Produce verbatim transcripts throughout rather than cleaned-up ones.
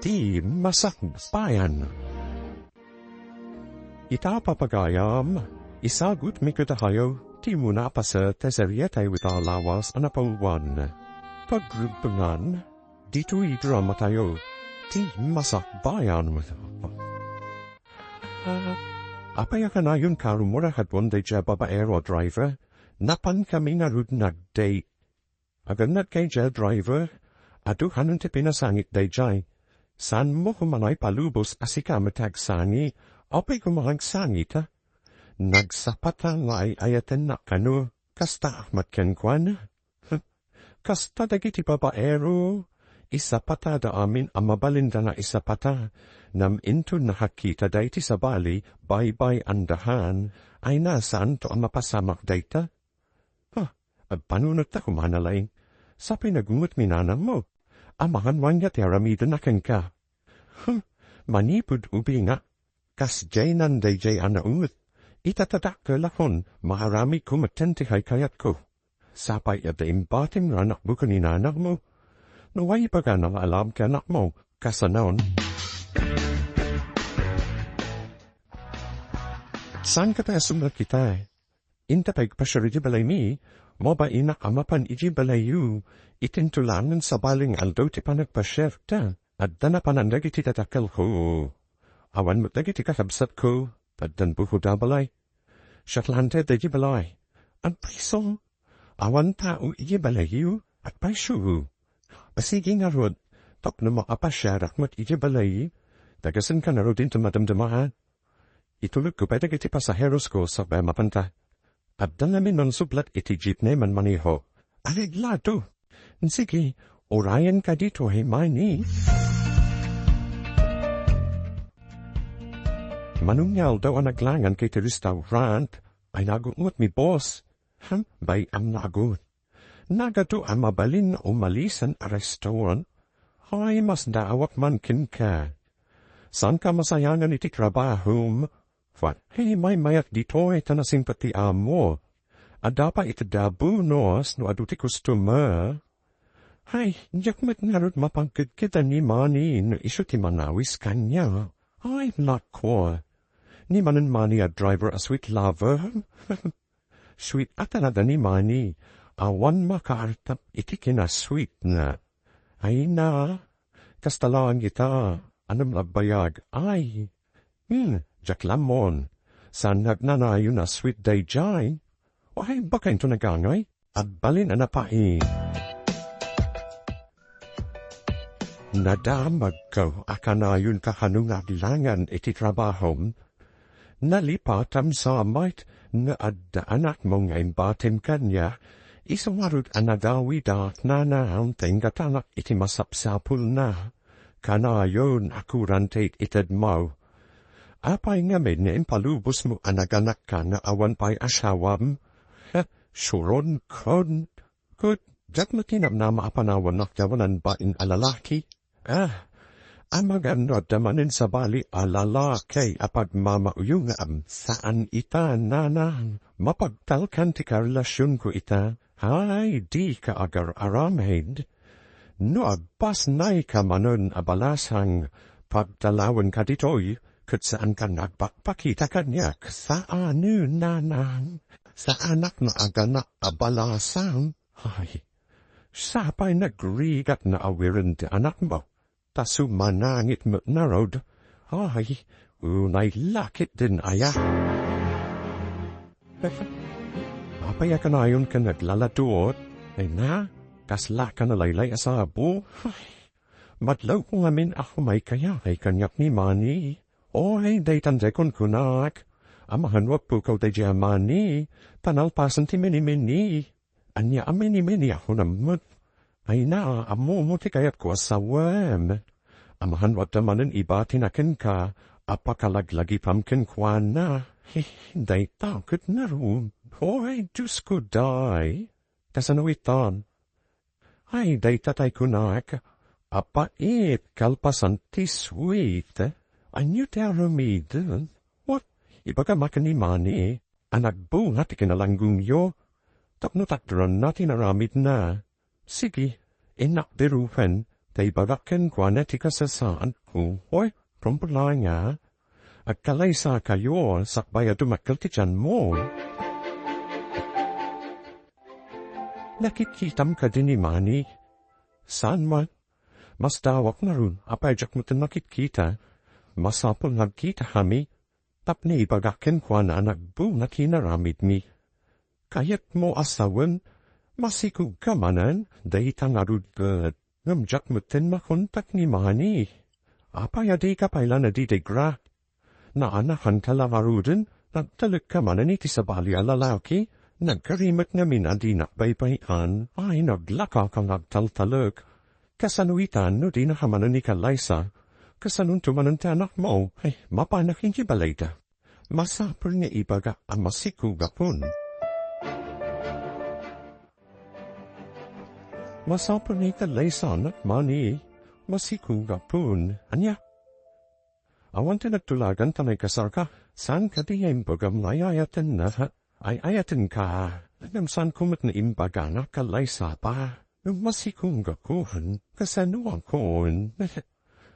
Ti Masakbayan. Ita, papagayam, isagutmi kadakayo ti umuna a paset ti serietayo ita a lawas a napauluan. Pagrugtongan, ditoy dramatayo, Ti Masakbayan. Apay a kanayon, karumor, a kadwan daydiay a babaero a driver? Napankami ngarud nga agdate. Agannad kay diay driver, adu kanon ti pinasangit daydiay. Saanmo koma nga ipalubos a sika met ti agsangit, apay koma nga agsangit, a? Nagsapata nga ay-ayatennak kano, kasta met kenkuana. Kasta dagiti babaero, isapatada amin a mabalinda nga isapata, ngem inton nakakitada iti sabali, baybay-andakan, ay nasaanto a mapasamak dayta. Ha, agpanunot ta koma, Nalaing. Sapay nga aggungot ni nanangmo. Amangan wen nga ti aramiden a kenka. Hmm, manipud ubingak, kasdiay nan daydiay a naunget. Ita ta dakkel a kon, maaramidko metten ti kaykayatko. Sapay a ta imbatim nga anakmo ken ni nanangmo. No ay ibagana nga alaem ti anakmo, kasanon? Saan ka ta asumrek ita? Inta pay agpasiar iti balaymi, mabainak a mapan iti balayyo. Itinto laengen sabali nga aldaw ti panagpasiarta. Adda napanan dagiti dadakkelko. Awan met dagiti kakabsatko, addan bukoda a balay. Siak laeng ti adda iti balay. Agpayso. Awan tao iti balayyo, agpayso. Sige ngarud, tapno makapasiarak met iti balay, dagasenka ngarud inton madamdama. Itulodko pay dagiti pasaherosko sapay a mapanta. Adda ngamin mansublat iti jeepney manmaneho. Areglato. Sige, urayenka ditoy, Mani. Mano nga aldaw a naglanganka iti restaurant, ay nagungot mi, boss. Hmm, bay-am nga agun. Nagadu a mabalin umalisen a restaurant. Ay, masdaawak man kenka. Saanka masayangan iti trabahom? Wen, hey, maymayak ditoy ta nasingpet ti amo. Adda pay itedda bonus no adu ti customer. Hay, diak met ngarud mapangkedkedan ni Mani no isu ti manawis kaniak. Ay, nako. Ni Manen Mani a driver a sweet lover. Sweet a talaga ni Mani. Awan makaartap iti kinasweetna. Ay na, kasta laeng ita, anem la a bayag. Ay, hmm, diak la ammon. Saan nga agnanayon a sweet daydiay? Ay, baka inton agangay, agbalin a napain. Nadamagko a kanayonka kano nga aglangan iti trabahom. Nalipatam sa met nga adda anakmo nga imbatim kaniak, isu ngarud a nagawidak, nanang, ta inggatanak iti masapsapulna. Kanayon a kuran ti itedmo. Apay ngamin nga impalubosmo a naganakka nga awan pay asawam? Heh, suronkon. Ket diak met tinamnama a panawannak ti awanan bain a lalaki. Ah, amangan no adda manen sabali a lalaki a pagmamauyongam, saan ita, nanang. Mapagtalkan ti karelasionko ita. Hay, dika agar-aramid. No agpasnayka manen a balasang, pagdalawenka ditoy, ket saanka nga agpakpakita kaniak. Saanen, nanang. Saanak nga aganak a balasang. Ay, sapay nagrigat nga awiren ti anakmo, ta sumanangit met ngarud. Ay, unay la ketdin aya. Apay a kanayonka nga aglaladot? Ay na, kaslaka nalaylay a sabo. Ay, madlawko ngamin a kumaykayakay kaniak ni Mani. Oy, daytan diay kunkunak. Amangan no agpukaw daydiay a mani, ta nalpasen ti minimini. Ania a minimini a kunam met? Ay na, ammomo ti kayatko a sawem. Amangan no adda manen ibatina kenka a pakalaglagipam kenkuana. He, dayta ket ngarud. Oy, Diosko, day. Kasano itan? Ay, dayta tay kunak, a pait kalpasan ti sweet. Ania ti aramiden? What? Ibagam a ken ni Mani a nagbunga ti kinalangngongyo tapno takderanna ti inaramidna. Sige, innak biruhen, Ta ibagak kenkuana ti kasasaadko. Oy, rumbulanga. Agkalaysakayo, sakbay a dumakkel ti tianmo. Nakitkitam kadi ni Mani? Saan man. Masdawak ngarud, apay diak metten makitkita. Masapul nga agkitakami. Tapno ibagak kenkuana a nagbunga ti inaramidmi. Kayatmo a sawen, masikogka manen, dayta ngarud ket. Ngem diak metten makontak ni Mani. Apay a dika pay la nadidigra? Naanakanka la ngaruden, nagtalekka manen iti sabali a lalaki, nagkarimet ngamin a dinak baybay-an, ay, naglakaka nga agtaltalek. Kasano itan no dinaka manen ikalaysa? Kasanonto manen ti anakmo? Ay, mapanak idiay balayda. Masapul nga ibaga a masikogakon. Masapul nga ikalaysanak, Mani. Masikogakon. Ania? Awan ti nagtulagan ta naikasarka. Saan kadi nga imbagam nga ay-ayatenna? Ay-ayatenka. Ngem saanko met nga imbagana, kalaysa pa. Masikogakon. Kasanoakon?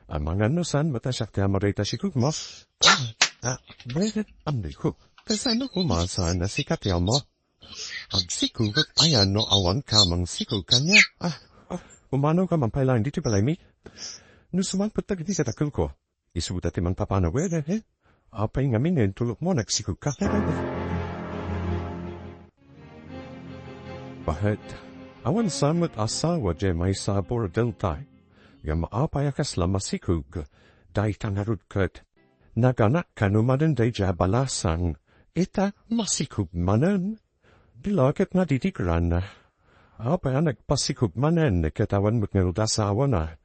Amangan no saan met a siak ti ama dayta sikogmo. Ah, ah, ammoyko. Kasano koma saan a sika ti ama? Agsikogak aya no awan ka mangsikog kaniak? Ah, ah, umanoka man pay laeng ditoy balaymi? No sumangpet dagiti kadakkelko, isuda ti mangpapanawed, eh? Apay ngamin nga intulokmo, nagsikogka? Bahet, awan sa met asawa diay maysa a bordelta. Ngem apay a kasla masikog, dayta ngarud ket naganak kano manen daydiay a balasang, ita masikog manen. Di la ket nadidigran. Apay a nagpasikog manen ket awan met ngarud asawana?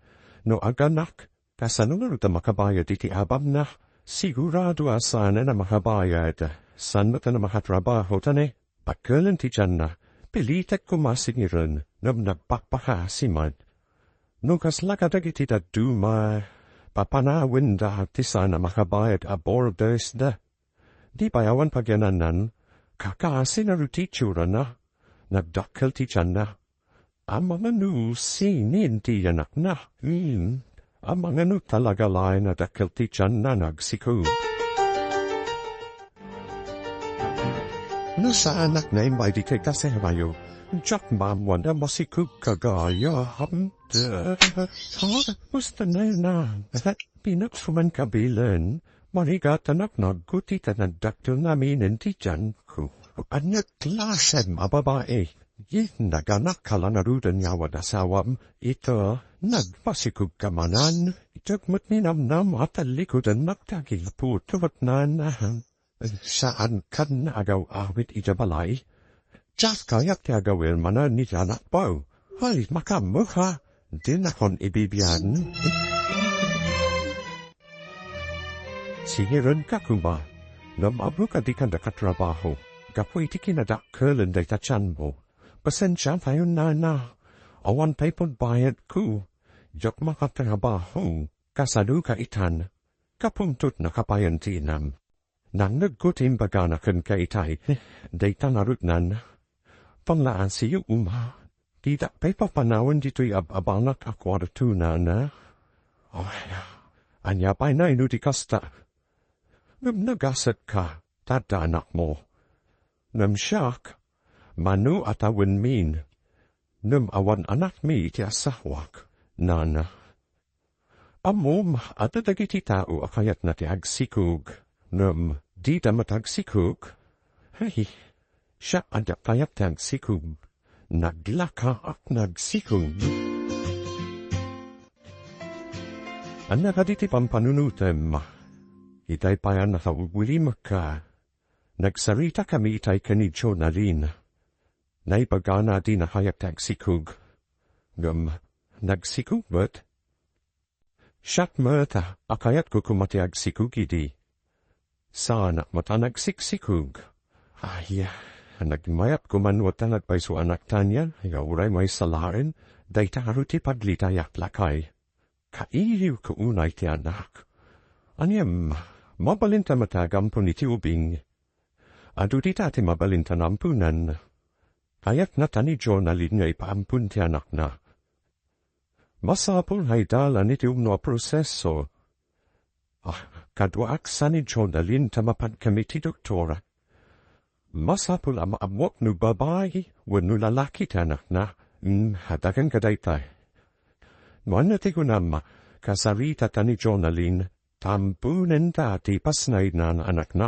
No aganak, kasano ngarud a makabayad iti ababna? Sigurado a saanen a makabayad. Saan met a makatrabaho ta ne, pakkelen ti tianna. Pilitek koma singiren, ngem nagpakpakaasi met. No kasla kadagiti dadduma, papanawenda ti saan a makabayad a bordersda. Di pay awan pagyananan, kakaasi ngarud ti itsurana. Nagdakkel ti tianna. Amangan no sinin ti yanakna. Hmm. Amangan no talaga laeng a dakkel ti tianna, nagsikog. No saanak nga immay ditoy kaserayo, diak maammoan a masikogka gayam. Ha? Gusto na na. Pinagsuman kabilen, marigatanak nagkuti ta nagdakkel ngamin ti tianko. Ania klasem a babai? Naganak ka la ngaruden nga awan asawam, ita, nagpasikogka manen. Itak met ninamnam a tallikudennak ti agilput ket nanahan. Saan kan agaw-awit iti balay? Diak kayat ti agawir manen iti anakko. Ay, makaammo ka. Dinakon ibibian. Singirenka koma. Ngem ammok a dika nakatrabaho gapu iti kinadakkelen dayta tianmo. Pasensiatayon, nana. Awan pay pagbayadko. Diak makatrabaho. Kasanoka itan? Kapuntot nakapayan ti inam. Nangngegko ti imbagana kenka itay. Dayta ngarud, nana. Panglaasiyo, uma. Didak pay papanawen ditoy ab-abanak a kuarto, nana. Ay, ania pay no di kasta? Ngem nagasatka, ta adda anakmo. Ngem siak, mano a tawenmin? Ngem awan anakmi iti asawak, nana. Ammom, adda dagiti tao a kayatna ti agsikog, ngem dida met agsikog. Hey, siak a diak kayat ti agsikog. Naglakaak nga agsikog. Ania kadi ti pampanunotem? Itay pay a nakawigwilimekka. Nagsaritakami itay ken ni Jonalyn. Naibagana a dina kayat ti agsikog. Ngem, nagsikog met. Siak met a kayatko koma ti agsikog idi. Saanak met a nagsiksikog. Ay, nagmayat koma no ta nagpayso a naktan, ya, nga uray maysa laeng, dayta ngarud ti paglitayak, lakay. Kailiwko unay ti anak. Ngem, mabalinta met a agampon iti ubing. Adu dita ti mabalinta nga amponan. Kayatna ta ni Jonalyn nga ipaampon ti anakna. Masapul nga idalan iti umno a proseso. Ah, kaduaak saan ni Jonalyn ta mapankami ti doktor. Masapul a maammuak no babai wenno lalaki ti anakna. Hmm, adagan kadaytay. No ania ti kunam, kasarita ta ni Jonalyn, tamponenta ti pasnayna nga anakna.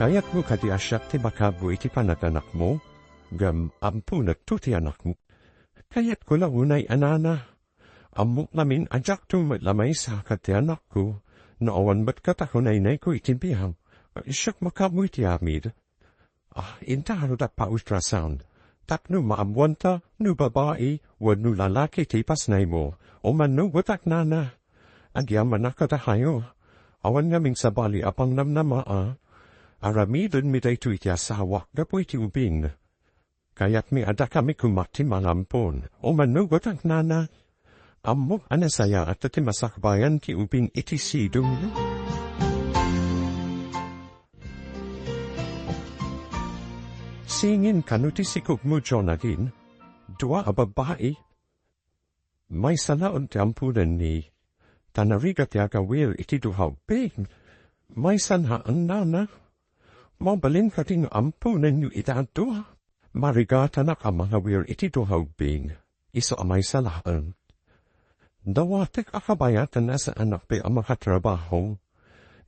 Kayatmo kadi a siak ti makaammo iti panaganakmo, ngem amponekto ti anakmo? Kayatko la unay a nana. Ammok ngamin a diakto met la maysa ket ti anakko, no awan met ket a kunaynayko iti biag, siak makaammo iti amin. Ah, inta ngarud a pa-ultrasound, tapno maammoanta no babai wenno lalaki ti ipasnaymo, o mano, ket nana. Agyamanak kadakayo. Awan ngamin sabali a pangnamnama a. Aramidenmi daytoy iti asawak gapu iti ubing. Kayatmi a dakami koma ti mangampon, o mano, ket nana. Ammok a nasayaat ti masakbayan ti ubing iti sidongyo. Singin kano ti sikogmo, Jonalyn? Dua a babai. Maysa laeng ti amponenmi, ta narigat ti agawir iti dua a ubing. Maysa laeng, nana. Mabalin kadi nga amponenyo ita a dua? Marigatanak a mangawir iti dua a ubing, isu a maysa laeng. Dawatek a kabayatan a saanak pay a makatrabaho.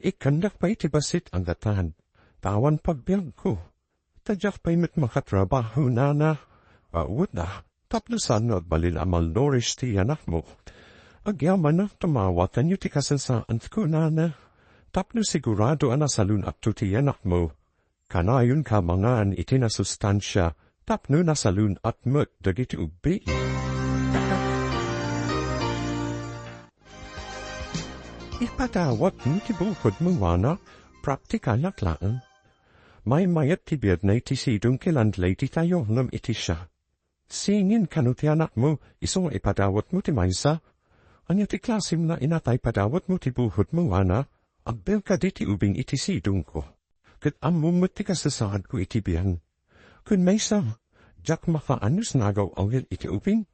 Ikkandak pay ti bassit a gatad, ta awan pagbiagko. Ta diak pay met makatrabaho, nana. Awan a, tapno saan nga agbalin a malnourished ti anakmo. Agyamanak ta maawatanyo ti kasasaanko, nana. Tapno sigurado a nasalun-atto ti anakmo, kanayon ka mangan iti nasustansia tapno nasalun-at met dagiti ubing. Ipadawatmo ti bukodmo, nana, praktikalak laeng. Maymayat ti biagna iti sidong ti landlady tayo ngem iti siak. Singin kano ti anakmo, isu nga ipadawatmo ti maysa? Ania ti klasem nga ina ta ipadawatmo ti bukodmo, nana? Agbel kadi ti ubing iti sidongko. Ket ammom met ti kasasaadko iti biag. Ken maysa, diak makaanus nga agaw-awir iti ubing.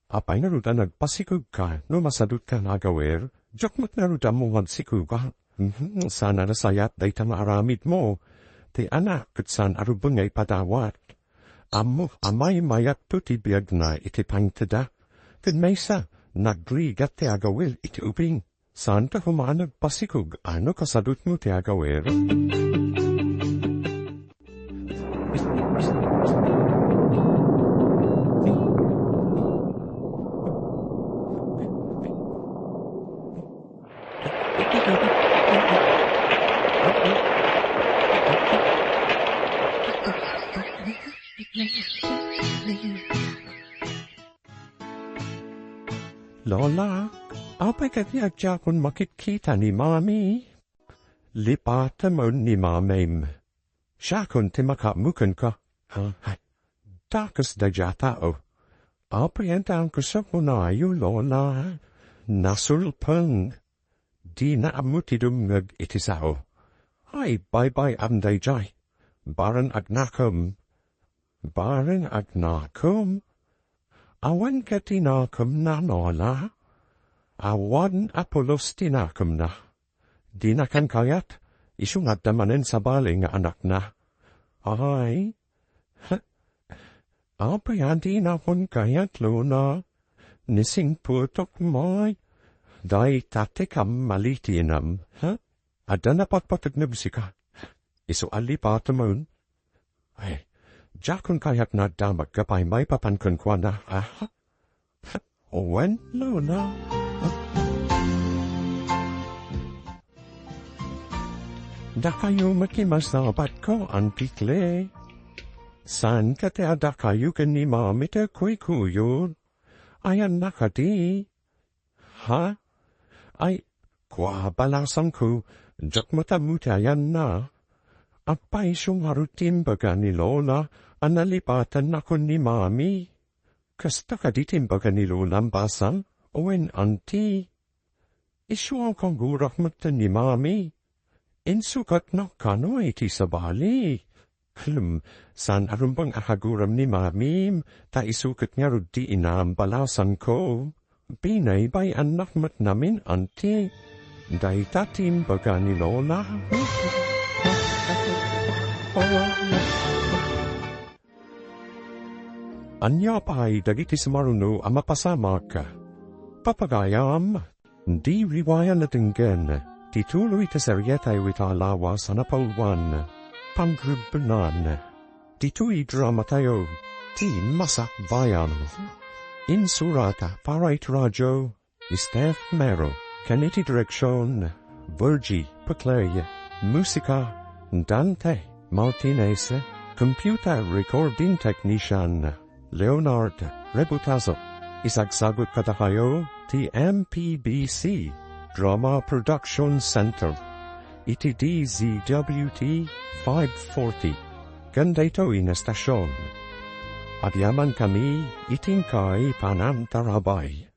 Apay ngarud a nagpasikogka no masadutka nga agawir? Diak met ngarud ammo nga agsikogak. Mhm, saan a nasayaat dayta nga aramidmo. Ti anak ket saan a rumbeng nga ipadawat. Ammok a maymayatto ti biagna iti pangtedda. Ken maysa, nagrigat ti agawir iti ubing. Saanka koma a nagpasikog a no kasadutmo ti agawir? Lola, apay kadi a diakon makitkita ni Mami? Lipatem ni Mamim. Siakon ti makaammo kenka. Ay, dakes daydiay a tao. Apay enta a kusa kunayo, Lola? Nasulpeng. Dina ammo ti dumngeg iti sao. Ay, baybay-am daydiay. Bareng agnakem. Bareng agnakem? Awan ket ti nakemna, Lola? Awan a pulos ti nakemna. Dinakan kayat, isu nga adda manen sabali nga anakna. Ay, apay a dinakon kayat, Lola? Ni singputok, may. Dayta ti kammalitienam, ha? Adda napatpategneb sika. Isu a lipatemen. Ay, diakon kayat nga adda maipapan kenkuana, a? Wen, Lola. Dakayo met ti masabatko, Auntie Clay. Saan ket ti a dakayo ken ni Mami ti kuykuyod? Ayanna kadi? Ha? Ay, kua, balasangko, diak met ammo ti ayanna. Apay isu ngarud ti imbaga ni Lola a nalipatennakon ni Mami? Kasta kadi ti imbaga ni Lolam basang, wen, Auntie? Isu a kagurak metten ni Mami. Insukatna kano iti sabali. Hm, saan a rumbeng a kaguram ni Mamim, ta isu ket ngarud ti inam balasangko. Binaybay-annak met ngamin, Auntie. Dayta ti imbaga ni Lola. Ania pay dagiti sumaruno a mapasamak? Papagayam, diriwayan a denggen ti tuloy ti serietayo ita a lawas a napauluan, Pagrebbengan. Ditoy dramatayo, ti Masakbayan. Insurat para iti radio, Steph Mero, ken iti direksion, Virgie Peclay, musika, Dante Martinez, computer recording technician, Leonard Rebutazo. Isagsagut kadakayo ti M P B C Drama Production Center iti D Z W T five forty. Ken daytoy nga estasion, agyamankami iti inkay panangtarabay.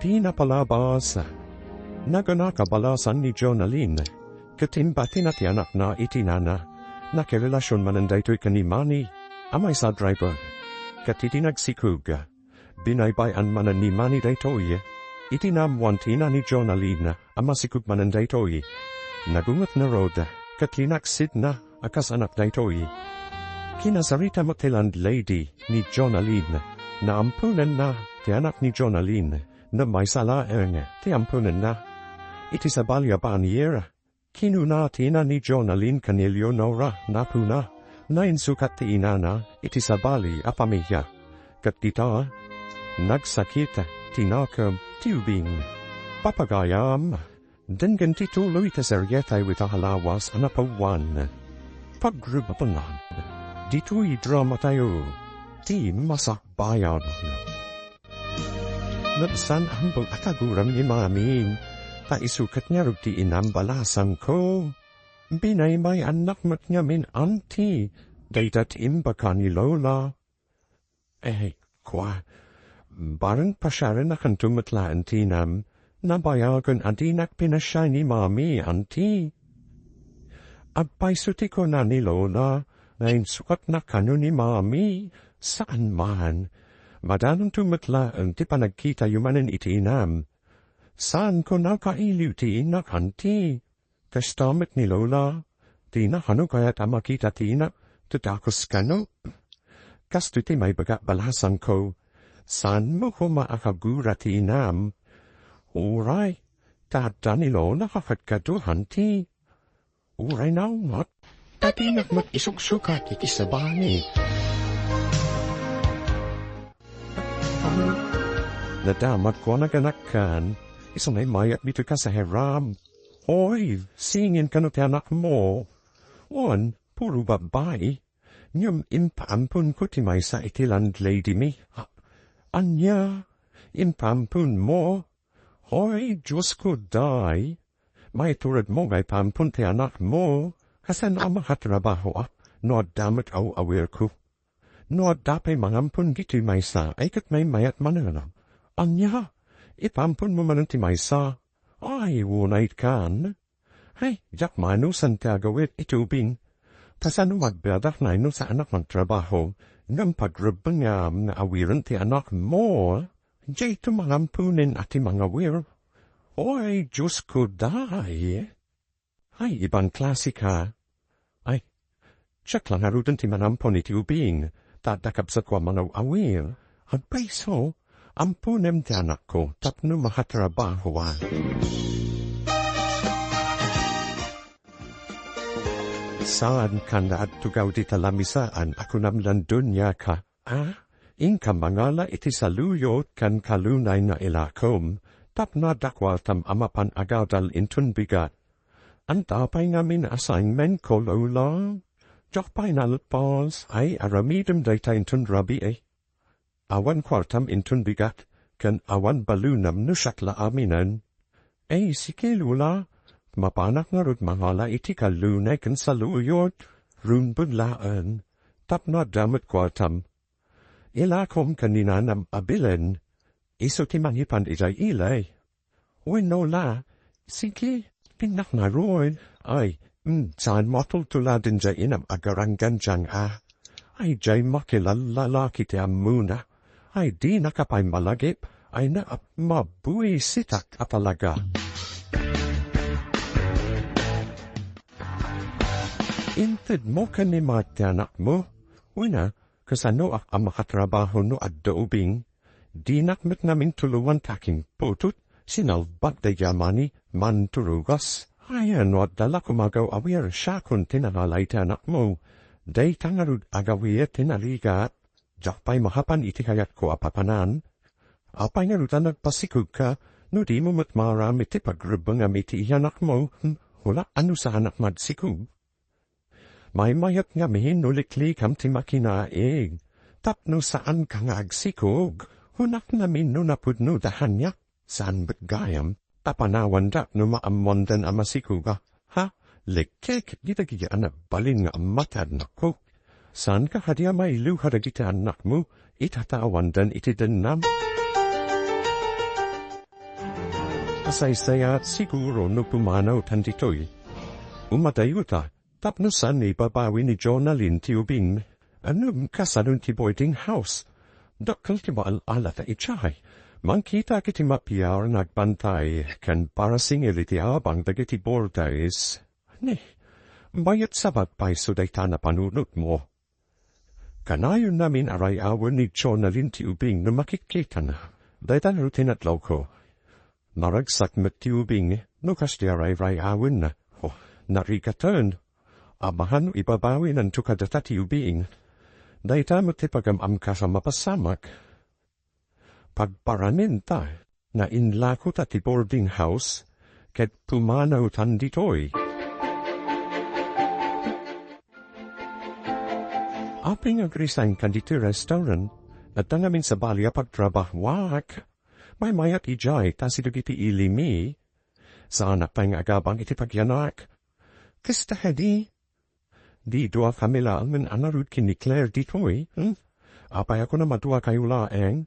Ti napalabas, naganak a balasan ni Jonalyn, ket imbatina ti anakna iti inana. Nakarelasion manen daytoy ken ni Manny, a maysa a driver. Ket idi nagsikog, binaybay-an manen ni Manny daytoy. Iti naammoan ti ina ni Jonalyn a masikog manen daytoy, nagunget ngarud, ket linaksidna a kas anak daytoy. Kinasarita met ti landlady ni Jonalyn. Naamponenna ti anak ni Jonalyn, ngem maysa laeng ti amponenna. Iti sabali a banier, kinuna ti ina ni Jonalyn ken ni Eleonora, napuna, nainsukat ti inana iti sabali a pamilia. Ket dita, nagsakit ti nakem ti ubing. Papagayam, denggen ti tuloy ti serietayo ita a lawas a napauluan, Pagrebbengan. Ditoy dramatayo, ti Masakbayan. Ngem saan a rumbeng a kaguram ni Mami, ta isu ket ngarud ti inam balasangko. Binaybay-annak met ngamin, Auntie, dayta ti imbaga ni Lola. Eh, kua, bareng pasiarennakanto met laeng ti inam, nabayagen a dinak pinasiay ni Mami, Auntie. Agpayso ti kuna ni Lola, nga insukatna kano ni Mami, saan man. Madanonto met laeng ti panagkitayo manen iti inam. Saanko nakailiw ti inak, Auntie. Kasta met ni Lola, dina kano kayat a makita ti inak, ta dakes kano. Kastoy ti maibagak balasangko, saanmo koma a kagura ti inam. Uray, ta adda ni Lola a kadkadua, Auntie. Uray naungot, ta dinak met isuksukat iti sabali. Nadamagko a naganakkan, isu nga immayat ditoy kasaheram. Oy, singin kano ti anakmo? Wen, puro babbai. Ngem impaamponko ti maysa iti landladymi. A-, ania? Impaamponmo? Oy, Diosko, day. Maituredmo nga ipaampon ti anakmo. Kasano a makatrabahoak no adda met aw-awirko? No adda pay mangampon ditoy maysa, ay ket maymayat manen. Ania? Ipaamponmo manen ti maysa? Ay, unay kan. Ay, diak manusan ti agawid iti ubing. Kasano agbiadak no saanak mangtrabaho, ngem pagrebbengam nga awiren ti anakmo? Daytoy mangamponen a ti mangawir. Oy, Diosko, day. Ay, iban klase ka. Ay, siak la ngaruden ti mangampon iti ubing, ta adda kabsatko a mangaw-awir. Agpayso, amponem ti anakko tapno makatrabahoan. Saankan nga agtugaw dita lamisaan a kunam lan Doña Ka. A, inka mangala iti saluyot ken kalunay nga ilakom, tapno adda kuartam a mapan agadal inton bigat. Anta pay ngamin assignmentko, Lola? Diak pay nalpas. Ay, aramidem dayta inton rabii. Awan kuartam inton bigat, ken awan balonam no siak la aminen. Ay, sige, Lola. Mapanak ngarud mangala iti kalunay ken saluyot, rumbeng laeng, tapno adda met kuartam. Ilakom ken ni nanam a bilen, isu ti mangipan idiay ili. Wenno la, sige, pinnak ngarud. Ay, Saan matultuladen jay inam agaranggan jang a. Ay jay makilallalaki ti ammona. Ay dinaka pay malagip. Ay na mabuisitak a talaga. Intedmo ken ni Mark ti anakmo. Una, kasanoak a makatrabaho no adda ubing? Dinak met ngamin tulongan ta king putut, sinalbag daydi a mani, manturugas. Ay, no adda la koma agaw-awir siakon ti nangalay ti anakmo. Dayta ngarud agaw-awir ti narigat. Diak pay mahapan iti kayatko a papanan. Apay ngarud a nagpasikogka, no dimo met maaram iti pagrebbengam iti iyanakmo, hmm, hula a no saanak magsikog. Maymayat ngamin no liklikam ti makinaig, tapno saanka nga agsikog, hunak ngamin no napudno da kaniak, saan met gayam, ta panawandak no maammoandan a masikoga. Ha? Lekkek, dagiti a nagbalin nga ammataennakko. Saanka kadi a mailiw kadagiti annakmo, itatawandan iti dennam? Asaysayaat siguro no pumanawtan ditoy. Umadayuta, tapno saan nga ibabawi ni Jonalyn ti ubing. Ngem kasano ti boarding house? Dakkel ti maal-alata idiay. Mangkitaak iti mapiar nga agbantay ken parasingil iti abang dagiti boarders. Ni, mayat sabagpay isu dayta a panunotmo. Kanayon ngamin a ray-awen ni Jonalyn ti ubing no makitkitana. Dayta ngarud ti nadlawko. Naragsak met ti ubing no kasdi a ray-ray-awenna. Oh, narigaten. Amangan no ibabawinanto kadata ti ubing. Dayta met ti pagam-amka a mapasamak. Pagparaminta, nainlakota ti boarding house, ket pumanawtan ditoy. Apay nga agresignka ditoy restaurant? Adda ngamin sabali a pagtrabahoak. Maymayat idiay ta sidagiti ilimi. Saanak pay nga agabang iti pagyanak. Kasta kadi? Di dua kami laengen a ngarud ken ni Claire ditoy, hmm? Apay a kunam a duakayo laeng?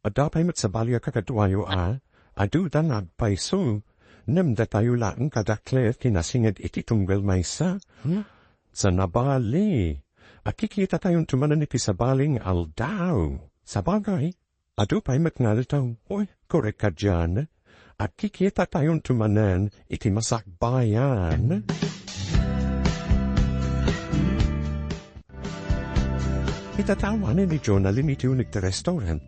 Adda pay met sabali a kakaduayo a, adu da nga agpayso. Ngem datayo laeng kada Claire ti nasinged iti tunggal maysa, hmm? Saan a bali. Agkikitatayonto manen iti sabali nga aldaw. Sabagay, adu pay met nga aldaw. Oy, korek ka dian. Agkikitatayonto manen iti masakbayan. Itatawanen ni Jonalyn iti uneg ti restaurant.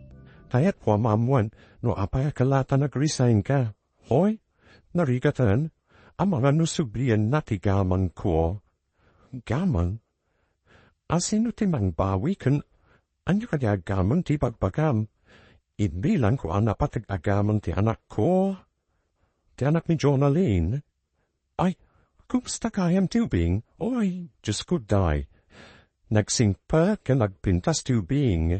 Kayatko a maammoan no apay a kalatta nagresignka. Hoy, narigaten, amangan no sublienna ti gamangko. Gamang? A sino ti mangbawi ken ania kadi a gamang ti ibagbagam? Imbilangko a napateg a gamang ti anakko. Ti anak ni Jonalyn. Ay, kumusta gayam ti ubing? Oy, Diosko, day. Nagsingpet ken nagpintas ti ubing.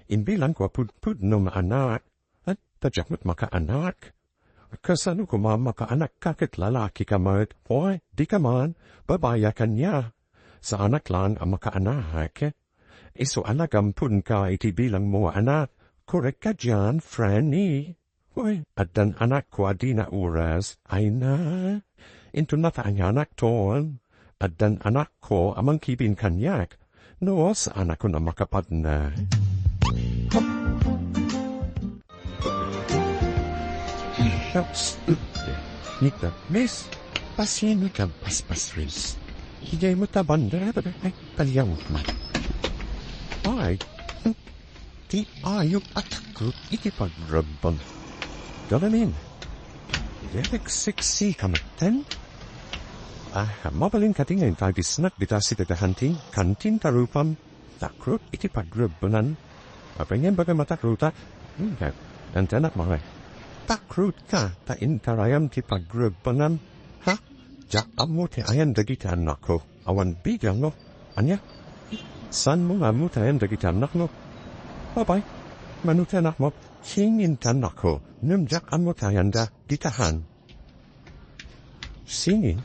Imbilangko a pudpudno nga anak. At ta diak met makaanak. Kasano koma makaanakka ket lalakika met? Oy, dika man, babaia kaniak. Saanak laeng a makaanak. Isu a nagamponka iti bilangmo a anak. Korek ka dian, Franny. Oy, addan anakko a dina oras. Ay na. Inton nataanganak ton. Addan anakko a mangkibin kaniak. No, saanakon a makapadna. Shucks. Nita, miss, pasino ka paspas, Riz? Higay mo ta banda, ay, paliawak man. Ay, ti ayup a takrot iti pagrebbeng. Galamin, irereksiksi ka metten? Ah, mabalin kadi nga intagis nak dita si Tita Hanting, kantin tarupam, takrot iti pagrebbengan. Apay nga imbagam a takrotak? Hmm, antenak, mare. Takrotka ta intarayam ti pagrebbengan. Ha? Diak ammo ti ayan dagiti annakko. Awan bigang, no? Ania? Saanmo nga ammo ti ayan dagiti annakmo? Apay, mano ti annakmo? Singin ti annakko. Ngem diak ammo ti ayanda. Ditahan. Singin?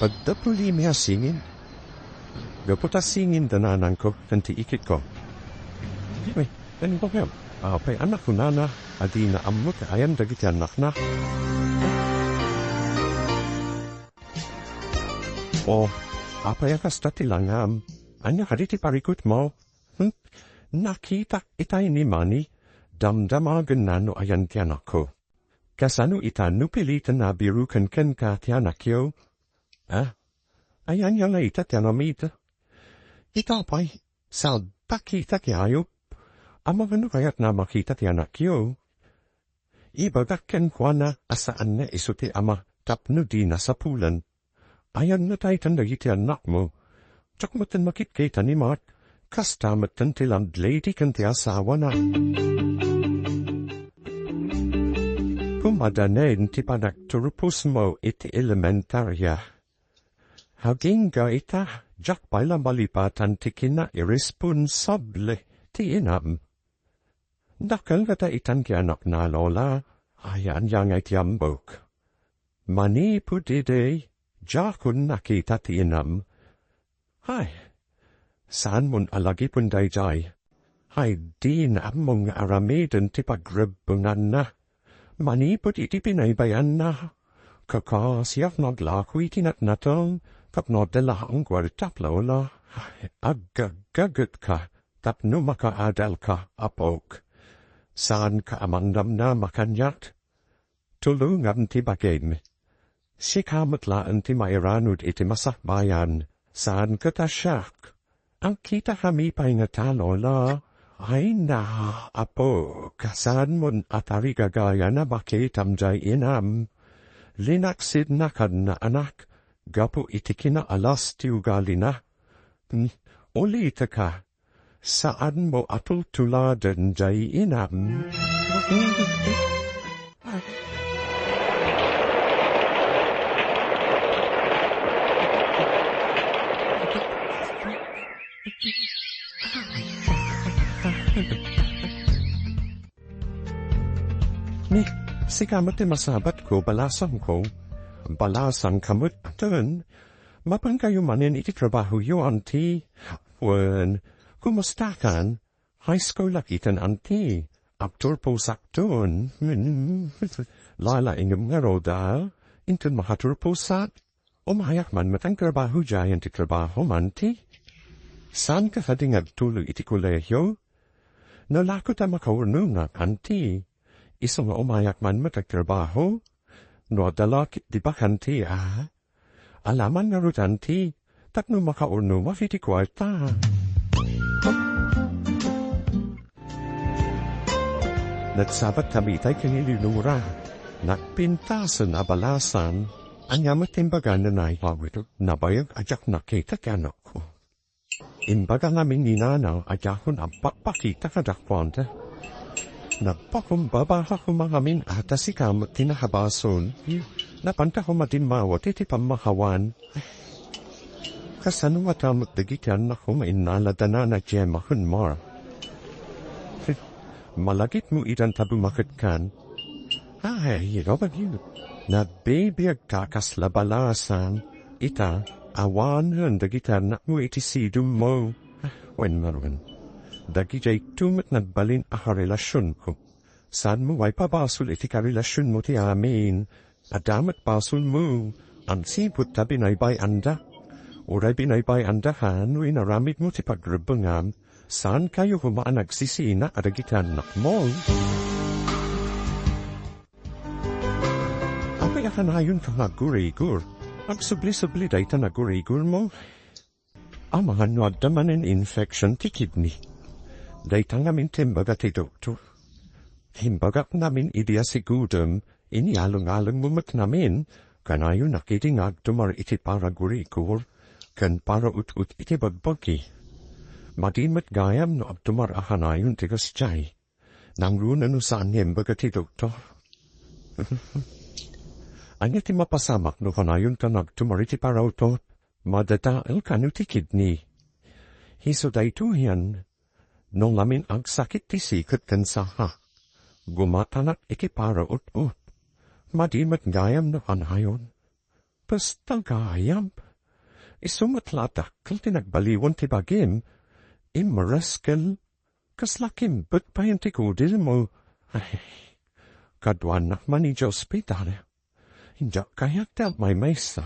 Adda pulimi a singin? Gapu ta singin da nanangko ken ti ikitko. Uy, ken ko kem, apay a nakunana a dina ammo ti ayan dagiti annakna? O, apay a kasta ti langam? Ania kadi ti parikutmo? Hmm? Nakitak itay ni Manny, damdamagenna no ayan ti anakko. Kasano ita no piliten a biruken kenka ti anakyo? Ah, ayan nga ita ti aramid. Ita pay, saltak ita ti ayup. Amangan no kayatna a makita ti anakyo. Ibagak kenkuana a saan nga isu ti ama tapno dina sapulen. Ayanna daytan dagiti annakmo. Diak metten makitkita ni Mark. Kasta metten ti landlady ken ti asawana. Kumadanen ti panagturposmo iti elementaria. Agingga ita, diak pay la malipatan ti kinairesponsable ti inam. Dakkel nga daytan ti anakna, Lola, ayan nga iti ambok. Manipud idi, diakon nakita ti inam. Ay, saanmon a lagipen daydiay. Ay, dina ammo nga aramiden ti pagrebbenganna. Manipud iti pinaybayanna, kakasiak nga aglako iti natnateng tapno adda laeng kuarta, Lola. Ay, aggaggagetka tapno makaadalka, apok. Saanka a mangdamdama kaniak. Tulongam ti bagim. Sika met laeng ti mairanod iti masakbayan, saan ket a siak. Agkitakami pay ngata, Lola. Ay na, apo, kasaanmon a tarigagayan a makitam diay inam. Linaksidna kadna, anak, gapu iti kinaalas ti ugalina. Hmm, uliteka, saanmo a tultuladen diay inam. Ni, sika met ti masabatko, balasangko. Balasangka metten. Mapankayo manen iti trabahoyo, Auntie. Wen, kumustakan? High school-ak iten, Auntie. Agturposakton. Lalaingem ngarud, inton makaturposak. Umayak man met agtrabaho diayen ti trabahom, Auntie. Saanka kadi nga agtuloy iti kolehio? No la ket a makaurnongak, Auntie. Isu nga umayak man met agtrabaho. No adda la ket ti bakante, a? Alaman ngarud, Auntie, tapno makaurnongak iti kuarta. Nagsabatkami itay ken ni Leonora. Nagpintasen a balasan. Ania met ti imbagana, Nay? Nabayag a diak nakita ti anakko. Imbaga ngamin ni Nana a diakon agpakpakita kadakuada. Nagpakumbaba koma ngamin a ta sika met ti nakabasol. Napanta koma dimmawat iti pammakawan. Kasano ngata met dagiti annakko nga innala da Nana Gemma ken Mar? Malagipmo idan ta bumaketkan. Ay, Robert, nagbibiag ka kasla balasan. Ita, awanen dagiti annakmo iti sidongmo. Wen ngarud, dagijayto met nagbalin a karelasionko. Saanmo a ipabasol iti karelasionmo ti amin. Adda met basolmo, ansipud ta binaybay-anda. Uray binaybay-andaka no inaramidmo ti pagrebbengam, saankayo koma a nagsisina a dagiti annakmo. Apay a kanayonka nga aggurigor? Agsubli-subli dayta nga aggurigormo. Amangan no adda manen infection ti kidney. Dayta ngamin ti imbaga ti doktor. Imbagak ngamin idi a sigudem, inyaleng-alengmo met ngamin, kanayonak idi nga agtumar iti paragurigor ken paraut-ot iti bagbagi. Madi met gayam no agtumar a kanayon ti kasdiay. Nangruna no saan nga imbaga ti doktor. Ania ti mapasamak no kanayonka nga agtumar iti paraut-ot? Madadael kano ti kidney? Isu daytoyen, no ngamin agsakit ti siket ken saha, gumatanak iti paraut-ot. Madi met gayam no kanayon. Basta gayam. Isu met la a dakkel ti nagbaliwen ti bagim. Immeres ken kasla kimbet payen ti kudirmo. Ay, kaduanak man idiay ospital. Diak kayat ti agmaymaysa.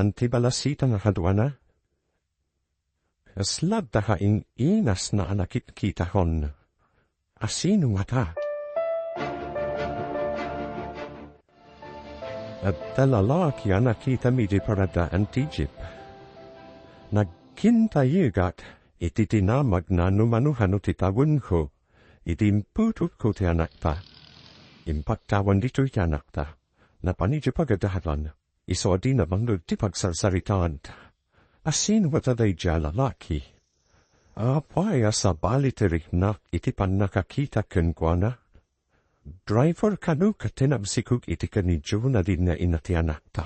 man ti balasitana kaduana. Kasla adda ka in-inasna a nakitkitahon. Asino ngata? Adda lalaki a nakitami idi paradaan ti jeep. Nagkintayegat iti tinamagna no mano-mano ti tawenko idi imputotko ti anakta. Impaktawan ditoy ti anakta. Napan idiay pagadalan. Isu a dina mangngeg ti pagsarsaritaanta. Asino ngata daydiay a lalaki? Apay a sabali ti riknak iti pannakakita kenkuana? Driver kano ket tinabsikok iti kanidionadin nga ina ti anakta.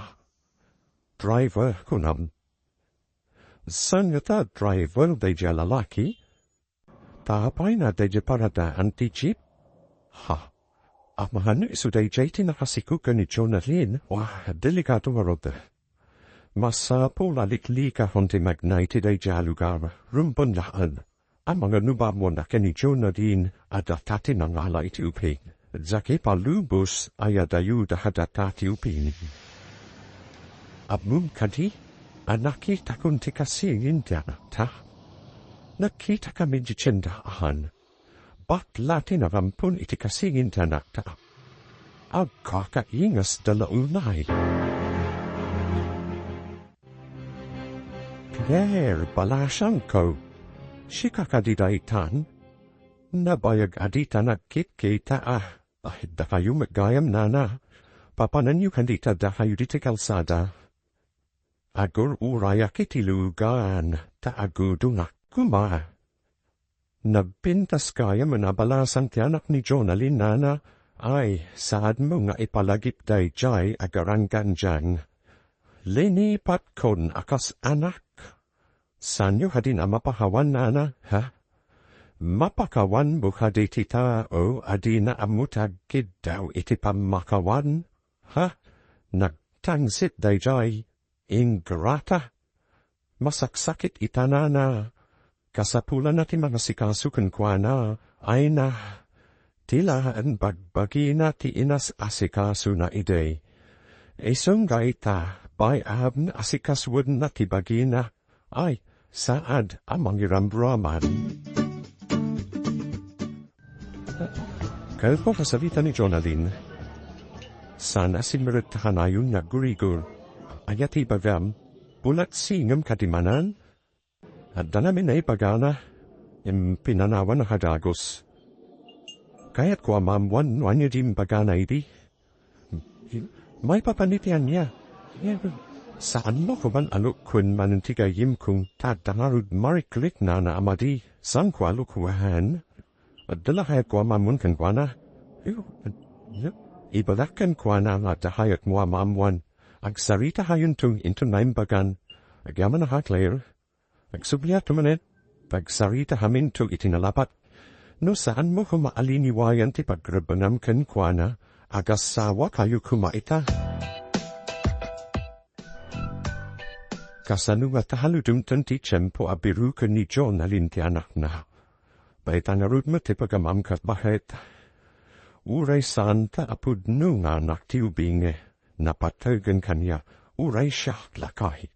Driver, kunam. Saan ngata driver daydiay a lalaki? Ta apay na daydiay paradaan ti jeep? Ha? Amangan no isu daydiay ti nakasikog kanidionadin? Wah, delikado ngarud. Masapul a liklikahon ti magna iti daydiay a lugar. Rumbeng laeng. Amangan no baboanna kanidionadin a data ti nangala iti ubing. Jake palubos a yadayuda kadata ti ubing. Ammom kadi a nakitakon ti kasingin ti anakta? Nakitakami ditoy ti tiendahan. Batla ti narampon iti kasingin ti anakta. Agkakaingasda la unay. Claire, balasangko. Sika kadi daytan? Nabayag a dita nagkitkita a. Ay, dakayo met gayam, nana. Papananyo kadi ta dakayo ditoy kalsada. Agur-urayak iti lugan, ta agudongak koma. Nagpintas gayam a nabalasang ti anak ni Jonalyn, nana. Ay, saanmo nga ipalagip daydiay a garanggandian. Linipatkon a kas anak. Saanyo kadi a mapakawan, nana, ha? Mapakawanmo kadi ti tao a dina ammo ti agkiddaw iti pammakawan, ha? Nagtangsit daydiay, ingrata. Masaksakit ita, nana. Kasapulanna ti mangasikaso kenkuana, ay na. Ti laeng bagbagina ti inas-asikasona idi. Isu nga ita, bay-am, asikasoenna ti bagina. Ay, saad a mangiramraman. Kalko kasarita ni Jonalyn. Saan a simrek ta kanayon nga aggurigor. Aya ti ibagam, bulat singem kadi manen? Adda namin a ibagana, impinanawan a kadagus. Kayatko a maammuan no ania ti imbagana idi. Maipapan iti ania? Saanmo koman a lukkuen manen ti gayyemko, ta adda ngarud marikriknana a madi, saanko a lukkuen. Adda la kayatko a maammuan kenkuana. Ibagak kenkuana nga adda kayatmo a maammuan. Agsaritahayonto inton naimbagan. Agyamanak, Claire. Agsubliakto manen, pagsaritahaminto iti nalapat. No saanmo koma a liniwayan ti pagrebengam kenkuana, agasawakayo koma ita. Kasano ngata a ludongten ti tiempo a biruken ni Jonalyn ti anakna? Dayta ngarud met ti pagamam ket baket. Uray saanta a pudno nga anak ti ubing, napategen kaniak, uray siak lakay.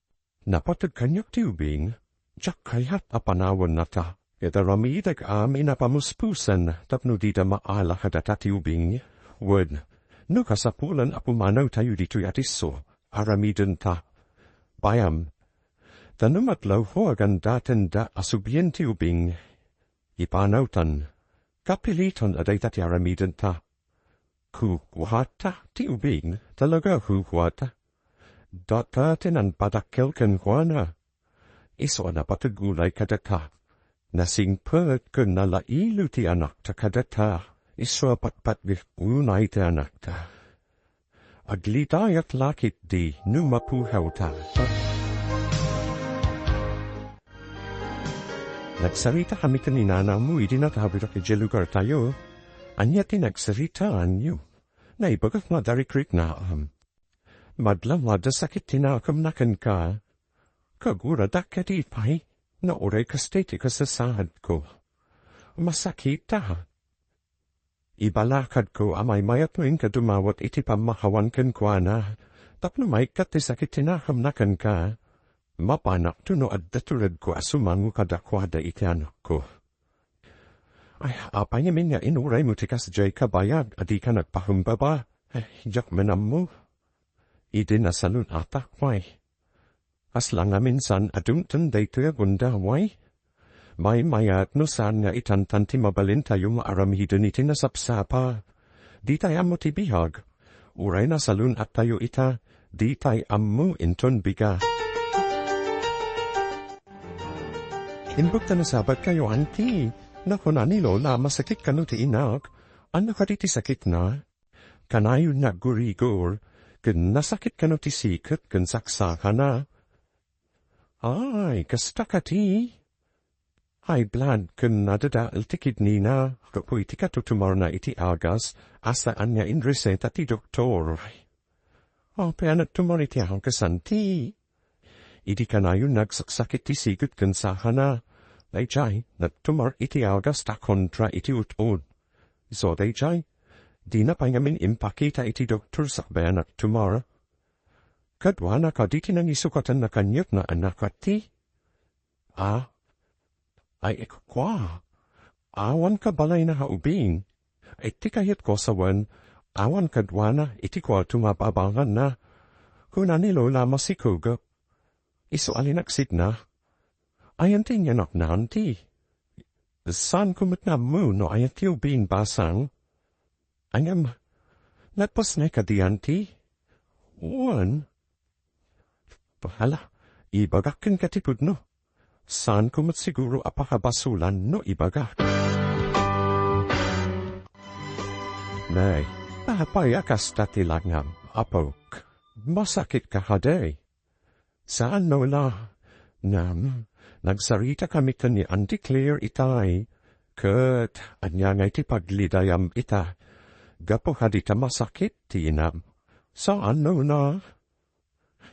Napateg kaniak ti ubing, diak kayat a panawennata. Ket aramidek amin a pamuspusen tapno dida maala kadata ti ubing. Wen, no kasapulan a pumanawtayo ditoy a disso, aramidenta. Bayam, ta no matlawko a gandatenda a subien ti ubing, ipanawtan, kapilitan a dayta ti aramidenta. Kukuata ti ubing, talaga kukuata. Data ti nanpadakkel kenkuana. Isu a napateg unay kadata. Nasingpet ken nalailo ti anakta kadata. Isu a patpatgek unay ti anakta. Aglitayak la ketdi no mapuhawta. Nagsaritaka ken ni nanangmo idi natawirak idiay lugartayo. Ania ti nagsaritaanyo? Naibagak nga adda rikriknaam. Madla nga adda sakit ti nakemna kenka. Kaguradak kadi pay, no uray kasta ti kasasaadko. Masakita. Ibalakadko a maymayat no inka dumawat iti pammakawan kenkuana, tapno maikkat ti sakit ti nakemna kenka. Mapanakto no adda turedko a sumango kadakuada iti anakko. Ay, apay ngamin nga inuraymo ti kasdiay kabayag a dika nagpakumbaba? Ay, diak man ammo. Idi nasalun-atak, way. Kasla ngamin saan a dumteng daytoy a gundaway? Maymayat no saan nga itantan ti mabalintayo nga aramiden iti nasapsapa. Ditay ammo ti biag. Uray nasalun-attayo ita, ditay ammo inton bigat. Imbag ta nasabatkayo, Auntie. Nakuna ni Lola, masakit kano ti inak. Ania kadi ti sakitna? Kanayon nga aggurigor, ken nasakit kano ti siket ken saksakana. Ay, kasta kadi? High blood ken nadadael ti kidney na, gapu iti katutumarna iti agas, a saan nga inreseta ti doktor. Apay a nagtumar iti agas, Auntie? Idi kanayon nga agsaksakit ti siket ken sakana, daydiay, nagtumar iti agas ta kontra iti ut-od. Isu daydiay, Dina pay ngamin impakita iti doktor sakbayanak tumor. Kaduana kadi ti nangisukatanna kaniak nga anak a ti? A? Ay, kua. Awan kabalayna nga ubing. Ay, ti kayatko sawen, awan kaduana iti kuarto nga ababanganna. Kuna ni Lola masikugek. Isu a linaksidna. Ayan ti inyanakna, anti? Saanko met nga ammo no ayan ti ubing basang? Ngem, nagpasnay kadi, anti? Wen. Hala, ibagak kenka ti pudno. Saanko met siguro a pakabasolan no ibagak. Nay, apay a kasta ti langam, apok? Masakitka kadi? Saan, Lola. Ngem, nagsaritakami ken ni Auntie Claire itay. Ket ania ngay ti paglidayam ita? Gapu kadi ta masakit ti inam? Saan, Lola.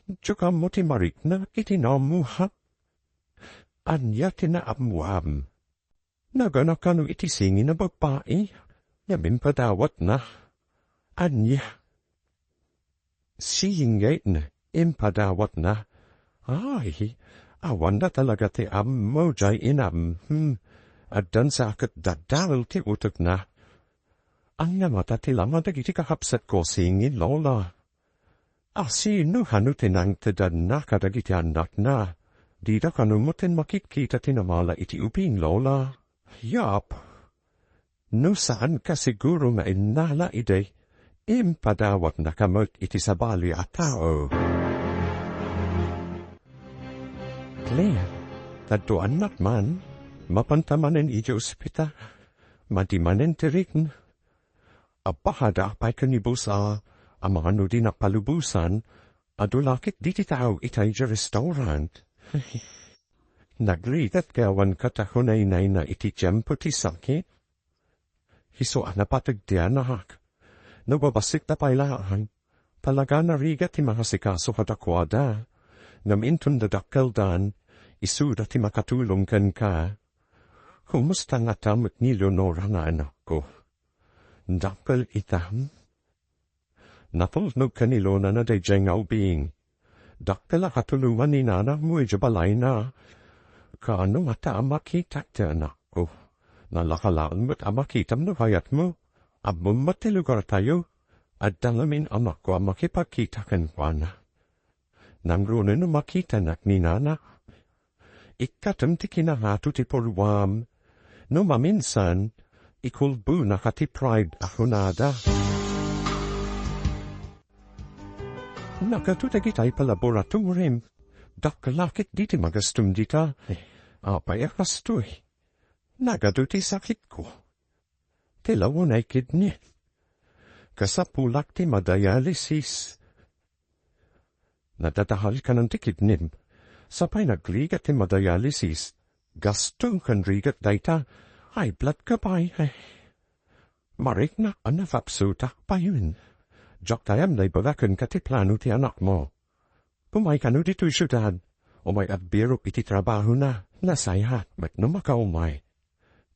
Diak ammo ti marikna iti naammoak. Ania ti naammoam? Nagana kano iti singin a babbai, ngem impadawatna. Ania? Singin, impadawatna. Ay, awanna talaga ti ammo, jay inam. Hmm. Addan sa ket dadal ti utekna. Ania ngata ti laeng dagiti kakabsatko singin, Lola? A sino kano ti nangtedanna kadagiti annakna? Dida kano metten makitkita ti namala iti ubing, Lola? Yap. No saanka siguro nga innala idi, impadawatnaka met iti sabali a tao. Claire, tadto annak man, mapanta manen iti ospital. Madi manen ti rikna. Abbahada pay ken ni Boss a, amangan no dinak palubosan, adu la ket diti tao itay idiay restaurant. Nagrigat kadi awan kata kunaynayna iti tiempo ti sakit? Isu a napateg ti anak. No babassit ta pay laeng, talaga narigat ti mangasikaso kadakuada. Ngem inton dadakkeldan, isuda ti makatulong kenka. Kumusta ngata met ni Leonora nga anakko? Dakkel ita, hmm? Natulnog ken ni Lona na daydiay nga ubing. Dakkel a katulongan ni Nana mo idiay balayna. Kaano ngata a makitak ti anakko? Nalaka laeng met a makitam no kayatmo. Ammom met ti lugartayo. Adda ngamin anakko a makipagkita kenkuana. Nangruno no makitanak ni Nana. Ikkatem ti kinangato ti purruam. No maminsan, ikulbonaka ti pride a kunada. Nagadu dagitay palaboratoriam. Dakkel la ket diti magastom dita. Apay a kastoy? Nagadu ti sakitko. Ti lawenay kidney. Kasapulak ti madialysis. Nadadahalkanan ti kidney. Sapay nagligat ti madialysis. Gasto ken rigat dayta. High blood ka pay. Ay. Mariknak a nakapsutak payen. Diak ta ayan naibaga kenka ti plano ti anakmo. Umay kano ditoy siudad. Umay agbirok iti trabahona. Nasayaat met no makaumay.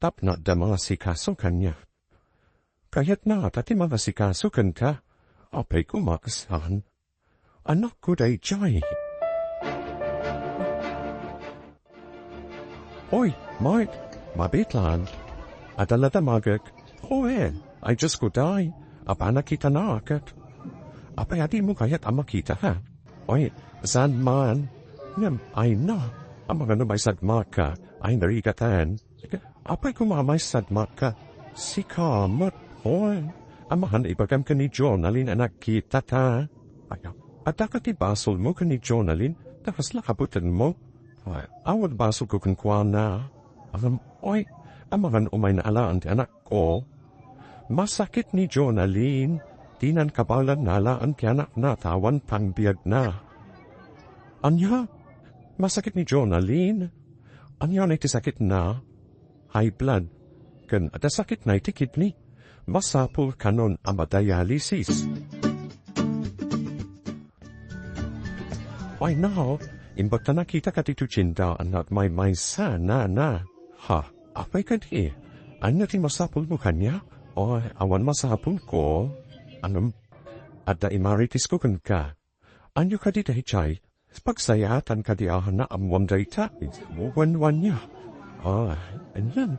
Tapno adda mangasikaso kaniak. Kayatna ngata ti mangasikaso kenka. Apay koma a saan? Anakko daydiay. Oy, Mark, mabiit laeng. Adda la damagek. Oy, ay Diosko, day, apay a nakitanaket? Apay a dimo kayat a makitaka? Oy, saan man? Ngem, ay na, amangan no maisadmakka, ay narigatan. Apay koma a maisadmakka? Sika met, oy, amangan ibagam ken ni Jonalyn a nagkitata. Ay, adda kadi basolmo ken ni Jonalyn, ta kasla kabutenmo? Ay, awan basolko kenkuana. Ngem, oy, amangan umayna alaen ti anakko. Masakit ni Jonalyn, dinan kabaelan alaen ti anakna ta awan pangbiagna. Ania? Masakit ni Jonalyn? Ania ti sakitna? High blood, ken adda sakitna iti kidney. Masapul kanon a madialysis. Ay, nao, imbag ta nakitaka ditoy tienda, anak, maymaysa, Nana. Ha, apay kadi? Ania ti masapulmo kaniak? O, awan masapulko. Ngem, adda immaritesko kenka. Ania kadi daydiay? Pagsayaatan kadi a naammoam dayta? Wen, wen, ania? Ah, ania?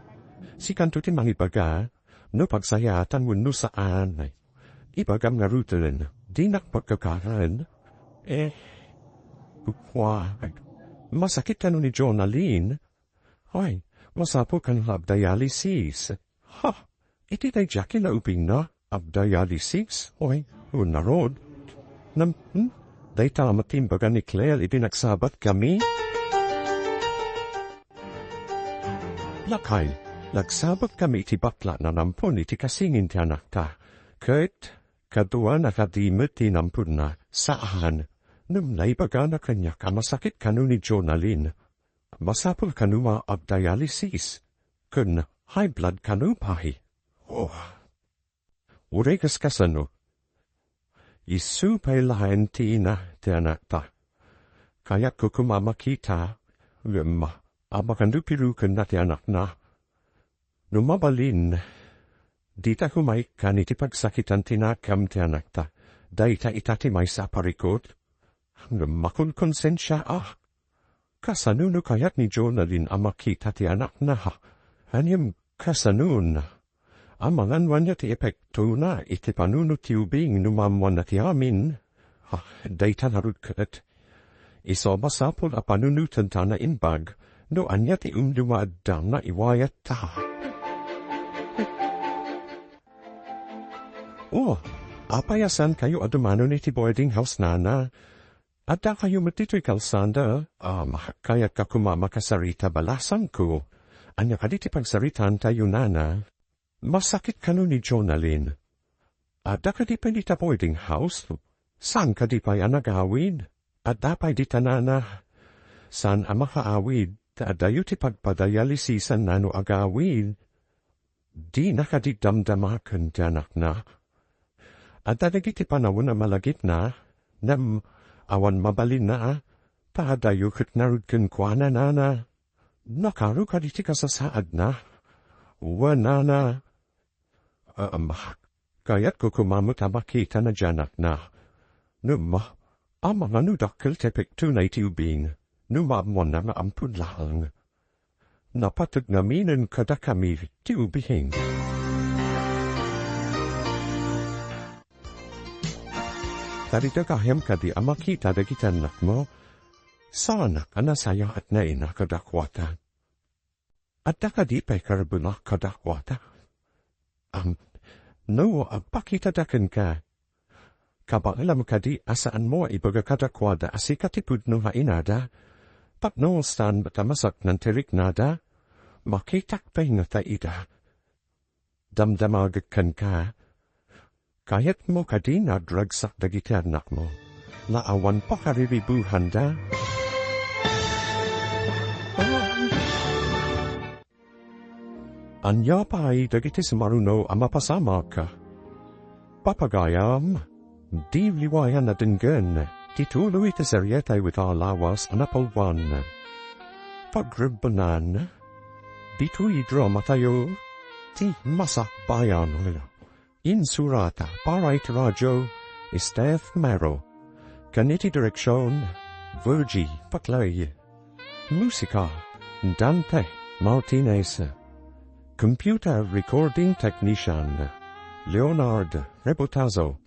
Sikanto ti mangibaga no pagsayaatan wenno saan. Ibagam ngaruden, dinak pagkakaren. Eh, kua, masakit kano ni Jonalyn? Ay, masapul kano nga agdialysis. Ha, iti daydiay kinaubingna, agdialysis? Ay, ngarud. Ngem, hmm? Dayta met ti imbaga ni Claire idi nagsabatkami? Lakay, nagsabatkami iti bakla a nanampon iti kasingin ti anakta. Ket, kaduana kadi met ti namponna, saan. Ngem naibagana kaniak a masakit kano ni Jonalyn. Masapul kano nga agdialysis. Ken high blood kano pay. Oh. Uray kas kasano. Isu pay laeng ti ina ti anakta. Kayatko koma a makita, ngem amangan no pirukenna ti anakna. No mabalin, dita koma ikkan iti pagsakitan ti nakam ti anakta. Dayta ita ti maysa a parikut. Ngem makonkonsensia, ah. Kasano no kayat ni Jonalyn a makita ti anakna? Ngem kasano? Amangan wen ti epektona iti panuno ti ubing no maammoanna ti amin? Ah, dayta ngarud ket. Isu a masapul a panunoten ta naimbag no ania ti umli nga adda nga iwayatta. Oh, apay a saankayo a dumanon iti boarding house, nana? Addakayo met ditoy kalsada. Um, kayatka koma a makasarita, balasangko. Ania kadi ti pagsaritaantayo, nana? Masakit kano ni Jonalyn? Adda kadi pay dita boarding house? Saan kadi pay a nagawid? Adda pay dita, nana? Saan a makaawid, ta addayo ti pagpadialysisanna no agawid. Dina kadi damdamaken ti anakna? Adda dagiti panawen a malagipna, ngem awan mabalinna, ta addayo ket ngarud kenkuana, nana. Nakaro kadi ti kasasaadna? Wen, nana. Am, kayatko koma met a makitana ti anakna. Ngem, amangan no dakkel ti epektona iti ubing, no maammoanna nga ampon laeng. Napateg ngaminen kadakami ti ubing. Tarida gayam kadi a makita dagiti annakmo? Saanak a nasayaat nga ina kadakuada. Adda kadi pay karibena kadakuada? Am, no, agpakitada kenka. Kabaelam kadi a saanmo a ibaga kadakuada a sika ti pudno nga inada? Tapno saan met a masaknan ti riknada? Makitak pay ngata ida. Damdamagek kenka. Kayatmo kadi nga agragsak dagiti annakmo? Nga awan pakariribuanda? Ania pay dagiti sumaruno a mapasamak? Papagayam, di liwayan a denggen ti tuloy iti serietayo ita a lawas a napalwan. Pagrebbenan, ditoy dramatayo, ti Masakbayan. Insurata para iti radio, Steph Mero. Ken iti direksion, Virgie Paclay. Musika, Dante Martinez. Computer recording technician, Leonard Rebotazo.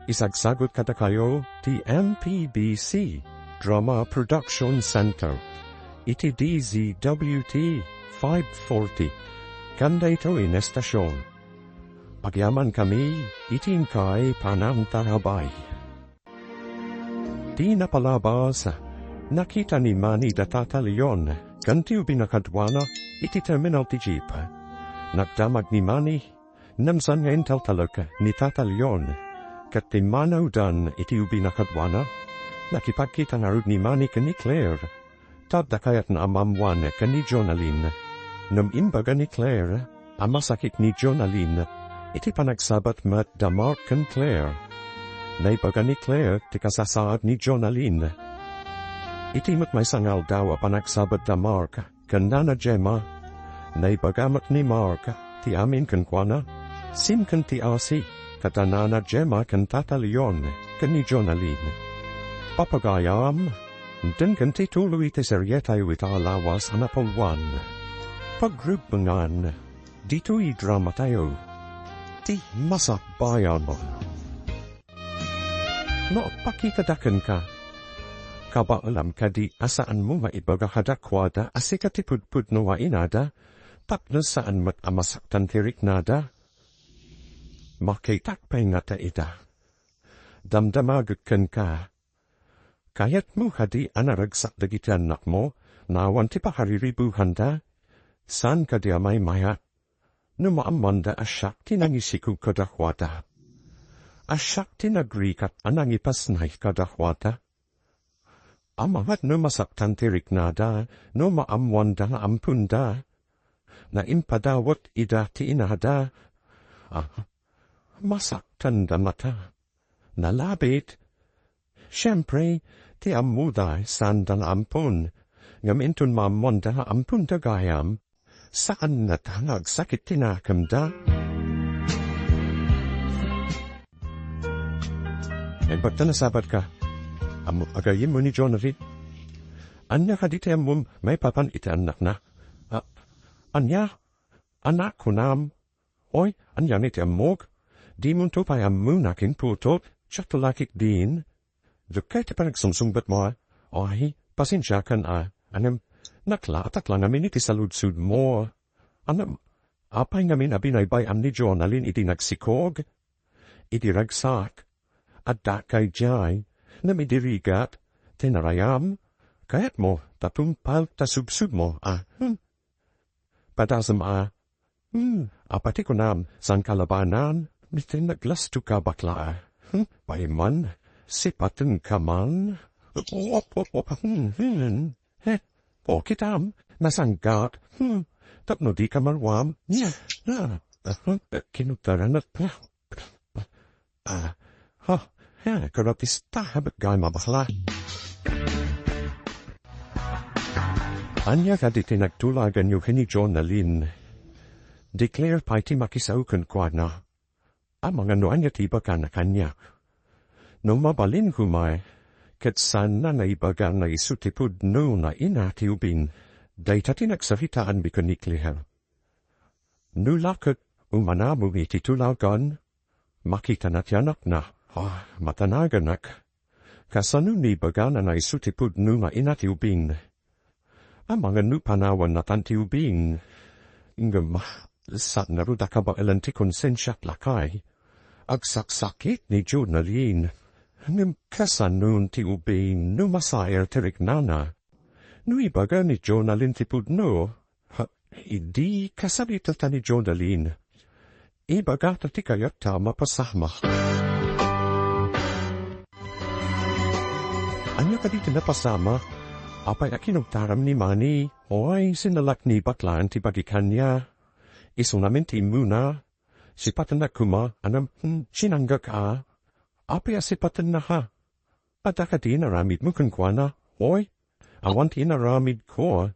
Isagsagut kadakayo ti M P B C Drama Production Center iti D Z W T five forty, ken daytoy nga estasion. Agyamankami iti inkay panangtarabay. Ti napalabas, nakita ni Manny da Tata Leon ken ti ubing a kaduana iti terminal ti jeep. Nagdamag ni Manny, ngem saan nga intaltalek ni Tata Leon, ket timmanawdan iti ubing a kaduana. Nakipagkita ngarud ni Manny ken ni Claire. Ta adda kayatna a maammoan ken ni Jonalyn. Ngem imbaga ni Claire a masakit ni Jonalyn iti panagsabat met da Mark ken Claire. Naibaga ni Claire ti kasasaad ni Jonalyn. Iti met maysa nga aldaw a panagsabat da Mark ken Nana Gemma, naibaga met ni Mark ti amin kenkuana. Simken ti asi, kada nana Gemma ken tata Leon, ken ni Jonalyn. Papagayam, inton ken ti tuloy ti serietayo ita a lawas a napulwan. Pagrubbengan, ditoy dramatayo, ti Masakbayan. No agpakitada kenka, kabaelam kadi a saanmo nga ibaga kadakuada a sika ti pudpudno nga inada, tapno saan met a masaktan ti riknada? Makitak pay ngata ida. Damdamagek kenka. Kayatmo kadi a naragsak dagiti annakmo, awan ti pakariribuhanda? Saan kadi a maymayat no maammoanda a siak ti nangisikog kadakuada? A siak ti nagrigat a nangipasnay kadakuada? Amangan no masaktan ti riknada no maammoanda nga amponda. Naimpadawet ida ti inada. Ah, masaktanda mata. Nalabit. Siempre, ti ammoda, saanda nga ampon. Ngem inton maammoanda nga amponda gayam, saannata nga agsakit ti nakemda. Naimbag ta nasabatka. Ammom a gayyemmo ni Jonalyn? Ania kadi ti ammom maipapan iti annakna? A-, ania? Anak, kunam? Oy, ania ngay ti ammok? Dimonto pay ammo nakin putot, siak lakik din. Dukay ti panagsungsungbatmo, a? Oy, pasensiakan, a. Anem, naklaatak la ngamin iti saludsodmo. Anem, apay ngamin a binaybay-am ni Jonalyn idi nagsikog? Idi ragsak, adda kay jay, ngem idi rigat, tinarayam, kayatmo, ta tungpal ta subsubmo, a. Hmm. Padasem, a. Hmm, apay ti kunam, saan kalabanan? Miten naglasto ka, bakla. Hmm, pay man, sipaten ka man. Op, op, op, hmm, hmm. He, o, kitam, nasanggat. Hmm, tapno di ka maruam. Nia, na, ah, hmm, eh, kinutaranak. Ah, ha, ha, karotista, ha, bet gay mabakla. Ania kadi ti nagtulaganyo ken ni Jonalyn? Ni Claire pay ti makisao kenkuana. Amangan no ania ti ibagana kaniak. No mabalin koma, ket saanna naibaga nga isu ti pudno nga ina ti ubing, dayta ti nagsaritaanmi ken ni Claire. No la ket umanamong iti tulagan, makitana ti anakna. Ah, matanaganak. Kasano ni ibagana nga isu ti pudno nga ina ti ubing? Amangan no panawanna tan ti ubing. Ngem, saan ngarud a kabaelan ti konsensiak, lakay. Agsaksakit ni Jonalyn. Ngem kasanon ti ubing no masaer ti riknana? No ibaga ni Jonalyn ti pudno, ha, idi kasaritata ni Jonalyn. Ibagata ti kayatta a mapasamak. Ania kadi ti napasamak? Apay a kinugtaram ni Manny? Oy, sinalak ni baklaan ti bagi kaniak. Isu ngamin ti immuna. Sipatennak koma, anem, hmm, sinanggak a. Apay a sipatenna, ha? Adda kadi inaramidmo kenkuana? Oy, awan ti inaramidko.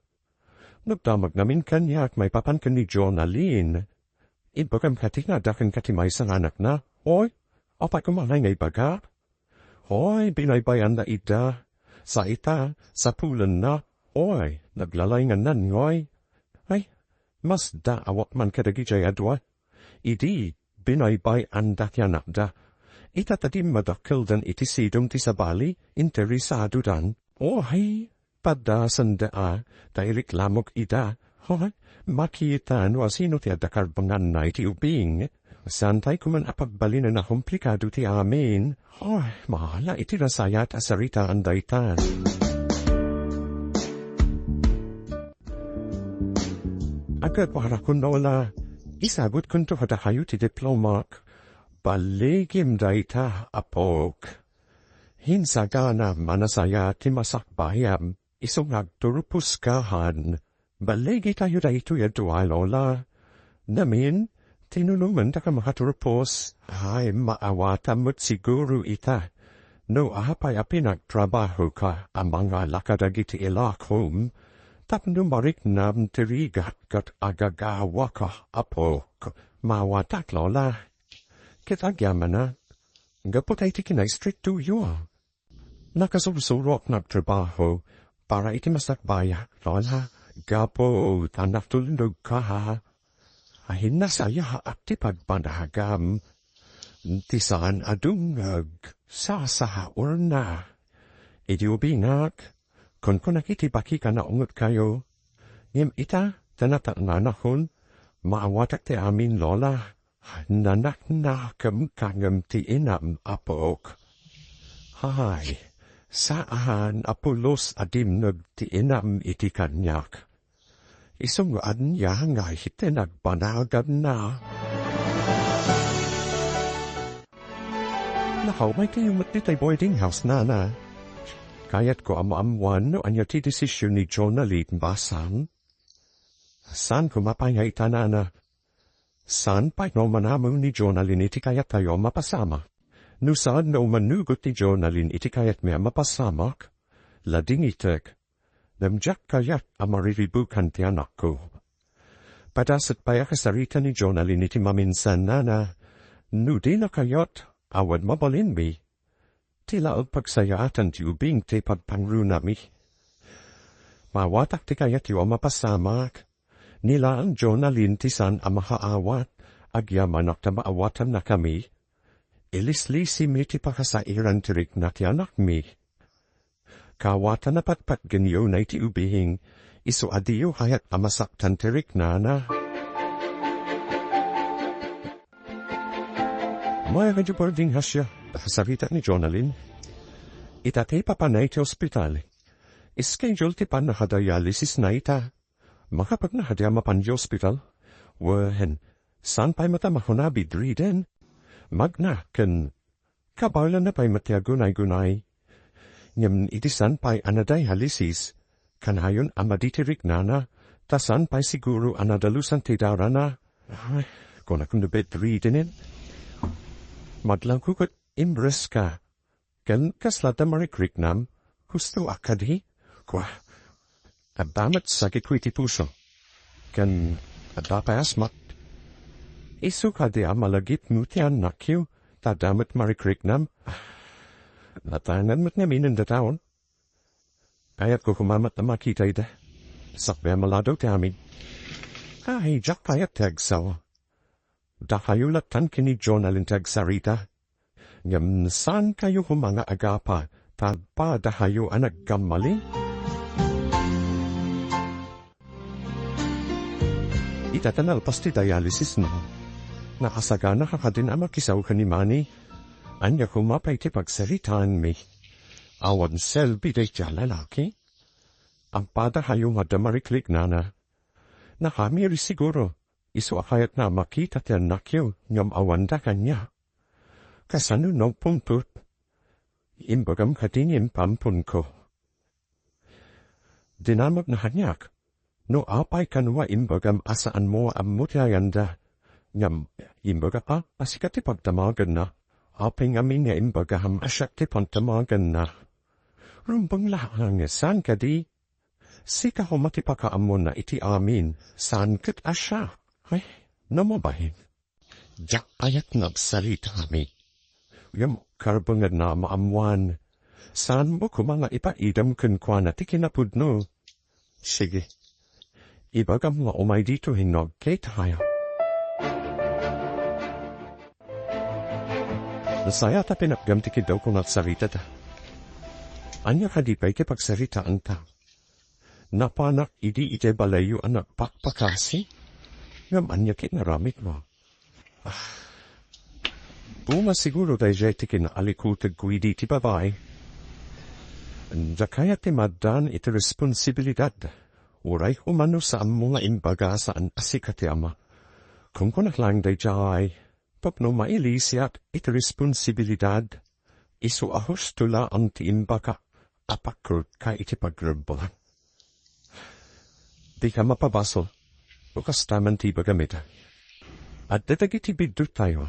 Nagdamag ngamin kaniak maipapan ken ni Jonalyn. Ibagam kadi nga adda kenka ti maysa nga anakna? Oy, apay koma ngay nga ibagak? Oy, binaybay-anna ida. Sa ita, sapulenna. Oy, naglalay nga nanngoy. Ay, masda awak man kadagijay a dua. Idi binaybay-anda ti anakda, ita ta dimmadakkeldan iti sidong ti sabali, interesadodan. Oy, padasenda a, ta ireklamok ida. Oy, makita no asino ti adda karbenganna iti ubing. Saantay koman a pagbalinen a komplikado ti amin. Oy, maala iti nasayaat a saritaan dayta. Agparparakon, Lola, isagutkonto kadakayo ti diplomak. Balligim dayta, apok. Insaganam a nasayaat ti masakbayam, isu nga agturposka, han. Balligitayo daytoy a dua, Lola. Ngamin, tinulongandaka makaturpos. Ay, maawatam met siguro ita. No apay a pinagtrabahoka a mangala kadagiti ilakom, Tapno mariknam ti rigat ket agagawaka, apok. Maawatak, Lola. Ket agyamanak, gapu ta iti kinaistrittoyo, nakasursurok nga agtrabaho para iti masakbayak, Lola, gapu ta natulnogka. Ay, nasayaat ti pagbanagam. Ti saan a dungngeg, sasaurna. Idi ubingak, kunkunak iti bakik a naungotkayo. Ngem ita, ta nataknanakon, maawatak ti amin, Lola. Nanaknakemka ngem ti inam, apok. Hay, saan a pulos a dimneg ti inam iti kaniak. Isu nga ania nga iti nagbanaganna. Nakaumay kayo met ditoy boarding house, Nana. Kayatko a maammuan no ania ti desisyon ni Jonalyn, basam. Saan koma pay nga ita, Nana. Saan pay no manamong ni Jonalyn iti kayattayo a mapasamak. No saan no manugot ni Jonalyn iti kayatmi a mapasamak, ladingitek. Ngem diak kayat a mariribukan ti anakko. Padaset pay a kasarita ni Jonalyn iti maminsan, Nana. No dina kayat, awan mabalinmi. Ti laeng pagsayaatan ti ubing ti pagpangrunami. Maawatak ti kayatyo a mapasamak. Ni laeng Jonalyn ti saan a makaawat, agyamanak ta maawatannakami. Ilislisimi ti pakasairan ti rikna ti anakmi. Kawatan a patpatgenyo na iti ubing, isu a diyo kayat a masaktan ti riknana. Mayat kadyo boarding house-yo, kasarita ni Jonalyn. Ita ti papanna iti ospital. Schedule ti pannakadialysis-na ita. Makapagna kadi a mapan iti ospital? Wen, saan pay met a makuna bedridden? Magna ken kabaelanna pay met ti agunaygunay. Ngem idi saan pay a nadialysis, kanayon a madi ti riknana, ta saan pay siguro a nadalusan ti darana. Ay, kunak no bedridden. Maglangko ket impreska. Ken kasla adda marikriknam, husto a kadi? Kua, adda met sakitko iti puso. Ken adda pay asmak. Isu kadi a malagipmo ti annakyo, ta adda met marikriknam? Natangan met ngamin dataon. Kayatko koma met a makita ida. Sakbay a maladaw ti amin. Ay, diak kayat ti agsaw. Dakayo lattan ken ni Jonalyn ti agsarita. Ngem saankayo koma nga agapa, ta agpadakayo a nagkamali? Ita ta nalpas ti dialysis-na, nakasagana ka kadin a makisaw ken ni Manny. Ania koma pay ti pagsaritaanmi? Awan selbi dayta a lalaki? Agpadakayo nga adda marikriknana. Nakamiris siguro. Isu a kayatna a makita ti annakyo, ngem awanda kaniak. Kasano no pumpot? Imbagam kadi nga impamponko. Dinamagna kaniak. No apay kano a imbagam a saanmo nga ammo ti ayanda. Ngem imbagak a, a sika ti pagdamagenna. Apay ngamin nga imbagam a siak ti pagdamagenna? Rumbeng laeng, saan kadi? Sika koma ti pakaammona iti amin, saan ket a siak. Ay, no mabain. Diak kayat nga agsarita, Ami. Ngem karbengenna a maammoan. Saanmo koma nga ipaidem kenkuana ti kinapudno. Sige. Ibagam nga umay ditoy no agkitatayo. Nasayaat a pinatgam ti kiddawko nga agsaritata. Ania kadi pay ti pagsaritaanta? Napanak idi idiay balayyo a nagpakpakasi? Ngem ania ti inaramidmo? Ah, bunga siguro daydiay ti kinaalikutegko idi ti babai. Diak kayat ti maaddan iti responsibilidad. Uray umano saanmo nga imbaga a saan a sika ti ama. Kunkunak laeng daydiay, tapno mailisiak iti responsibilidad, isu a husto laeng ti imbagak a pakrutka iti pagrebbeng. Dika mapabasol, no kasta man ti ibagam ita. Adda dagiti bidduttayo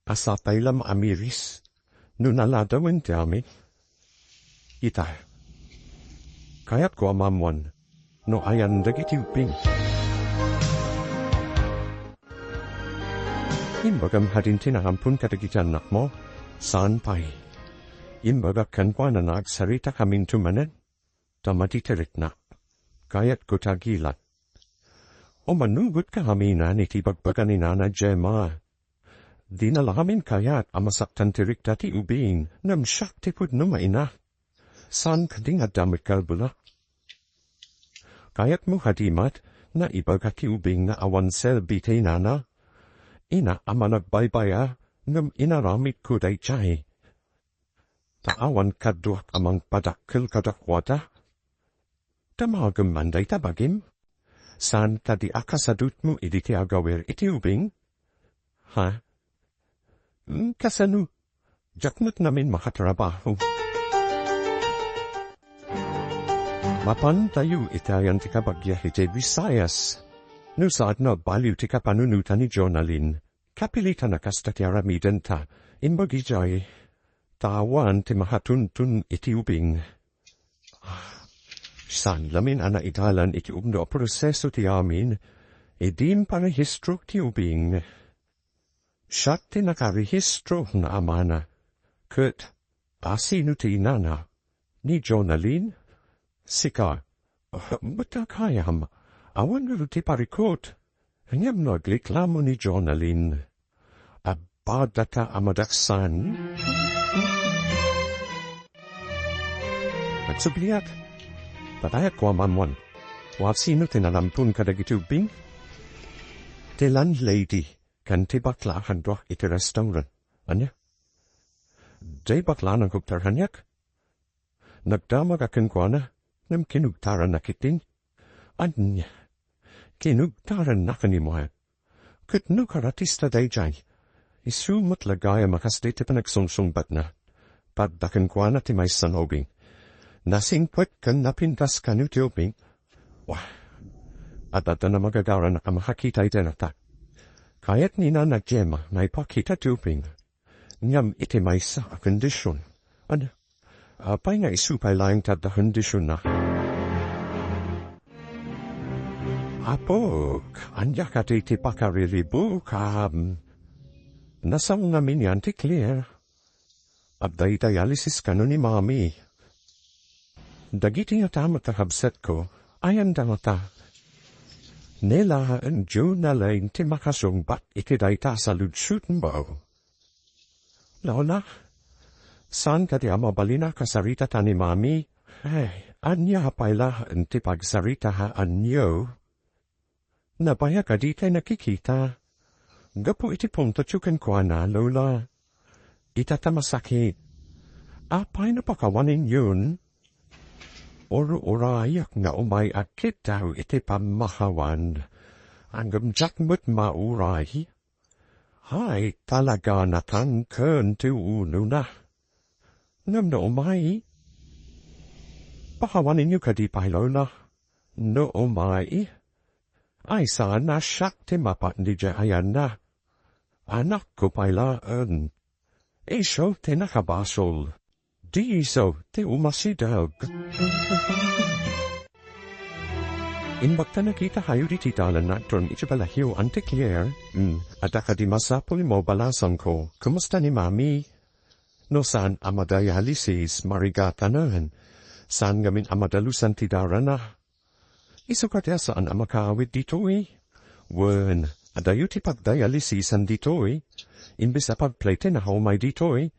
a sapay la maamiris no naladawen ti amin. Ita, kayatko a maammoan, no ayan dagiti ubing. Imbagam hadin ti nangampon kadagiti annakmo? Saan pay. Imbagak kenkuana nga agsaritakami manen. Ta matitiriknak. Kayatko ta agilat. O manugot ka amin iti ibagbaga ni Nana Gemma. Dina la amin kayat a masaktan ti rikta ti ubing, ngem siak ti pudno nga ina. Saan kadi nga adda met kalbula? Kayatmo kadi met nga ibaga ti ubing nga awan serbi ti nana? Ina a managbaybaya, ngem inaramidko daydiay. Ta awan kaduak a mangpadakkel kadakuada. Damagem man dayta bagim? Saan kadi a kasadutmo idi ti agawir iti ubing? Ha? Mm, kasano? Diak met ngamin makatrabaho. Mapantayo iti ayan ti kabagia iti Visayas. No saanna baliw ti kapanunotan ni Jonalyn, kapilitan a kasta ti aramidenta. Imbag idiay, ta awan ti makatuntun iti ubing. Saan lamin a naidalan iti umno a proseso ti amin, idi imparehistro ti ubing. Siak ti nakarehistro nga amana. Ket, asino ti inana? Ni Jonalyn? Sika. Met kayam, awan ti parikut. Ngem no agreklamo ni Jonalyn, abadata a madaksan. Agsubliak. Patayakko a mammuan. Wa sino ti nangampon kadagiti ubing? Ti landlady ken ti bakla a kadua iti restaurant. Ania? Diay bakla a nangkugtar kaniak? Nagdamag a kenkuana, ngem kinugtaranna ketdin. Ania? Kinugtaranna ken ni Moa. Ket no karatista daydiay, isu met la gayam a kasdi ti panagsungsungbatna. Padda kenkuana ti maysa nga ubing. Nasingpet ken napintas kano ti ubing. Wa, adda a magagaranak a makakita iti data. Kayat ni Nana Gemma nga ipakita ti ubing. Ngem iti maysa a kondision. Ania? Apay nga isu pay laeng ti adda kondisionna? Apok, ania kadi ti pakariribukam? Nasao ngamin ni Auntie Claire. Adda dialysis kano ni Mami. Dagiti ngata met a kabsatko, ayanda ngata. Nela, Jonalyn ti makasungbat iti dayta a saludsodmo. Lola, saan kadi a mabalin a kasaritata ni Mami? Ay, ania pay laeng ti pagsaritaanyo? Nabayagan kadi ti nakikita? Gapu iti puntoyo kenkuana, Lola. Ita ta masakit. Apay napakawaninyon? Ur-urayak nga umay agkiddaw iti pammahawan. Ngem diak met mauray. Hay, talaga natangken ti unona. Ngem no umay, pakawaninyo kadi pay, Lola? No umay, ay saan a siak ti mapan idiay ayanna. Anakko pay laeng. Isu ti nakabasol. Diay isu ti umasideg. Imbag ta nakitakayo ditoy dalan nga agturong idiay balayo, Auntie Claire, mm, adda kadi masapulmo balasangko? Kumusta ni Mami? No saan a madialysis, marigatanen. Saan ngamin a madalusan ti darana. Isu kadi a saan a makaawid ditoy? Wen, adayo ti pagdialysisan ditoy. Imbes a pagplatenna a umay ditoy,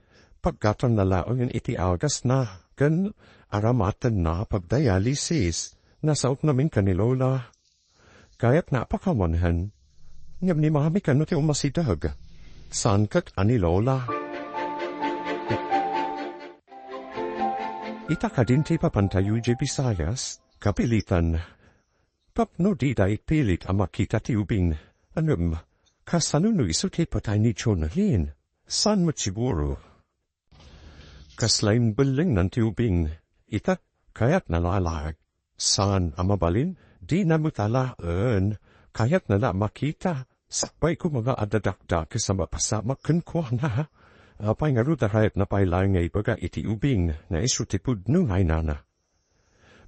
paggatanna laeng iti agasna, ken aramatenna pagdialysis. Nasaok ngamin ken ni Lola. Kayatna a pakawanen. Ngem ni Mami kano ti umasideg? Saan ket a ni Lola. Ita kadin ti papantayo idiay Visayas, kapilitan. Tapno dida ipilit a makita ti ubing. Ngem, kasano no isu ti patay ni Jonalyn? Saan met siguro? Kasla imbellengnan ti ubing. Ita, kayatna la a laeng. Saan a mabalin, dina met a laeng. Kayatna la a makita. Sakbay koma nga adda dakdakes a mapasamak kenkuana. Apay ngarud a kayatna pay laeng nga ibaga iti ubing nga isu ti pudno nga inana?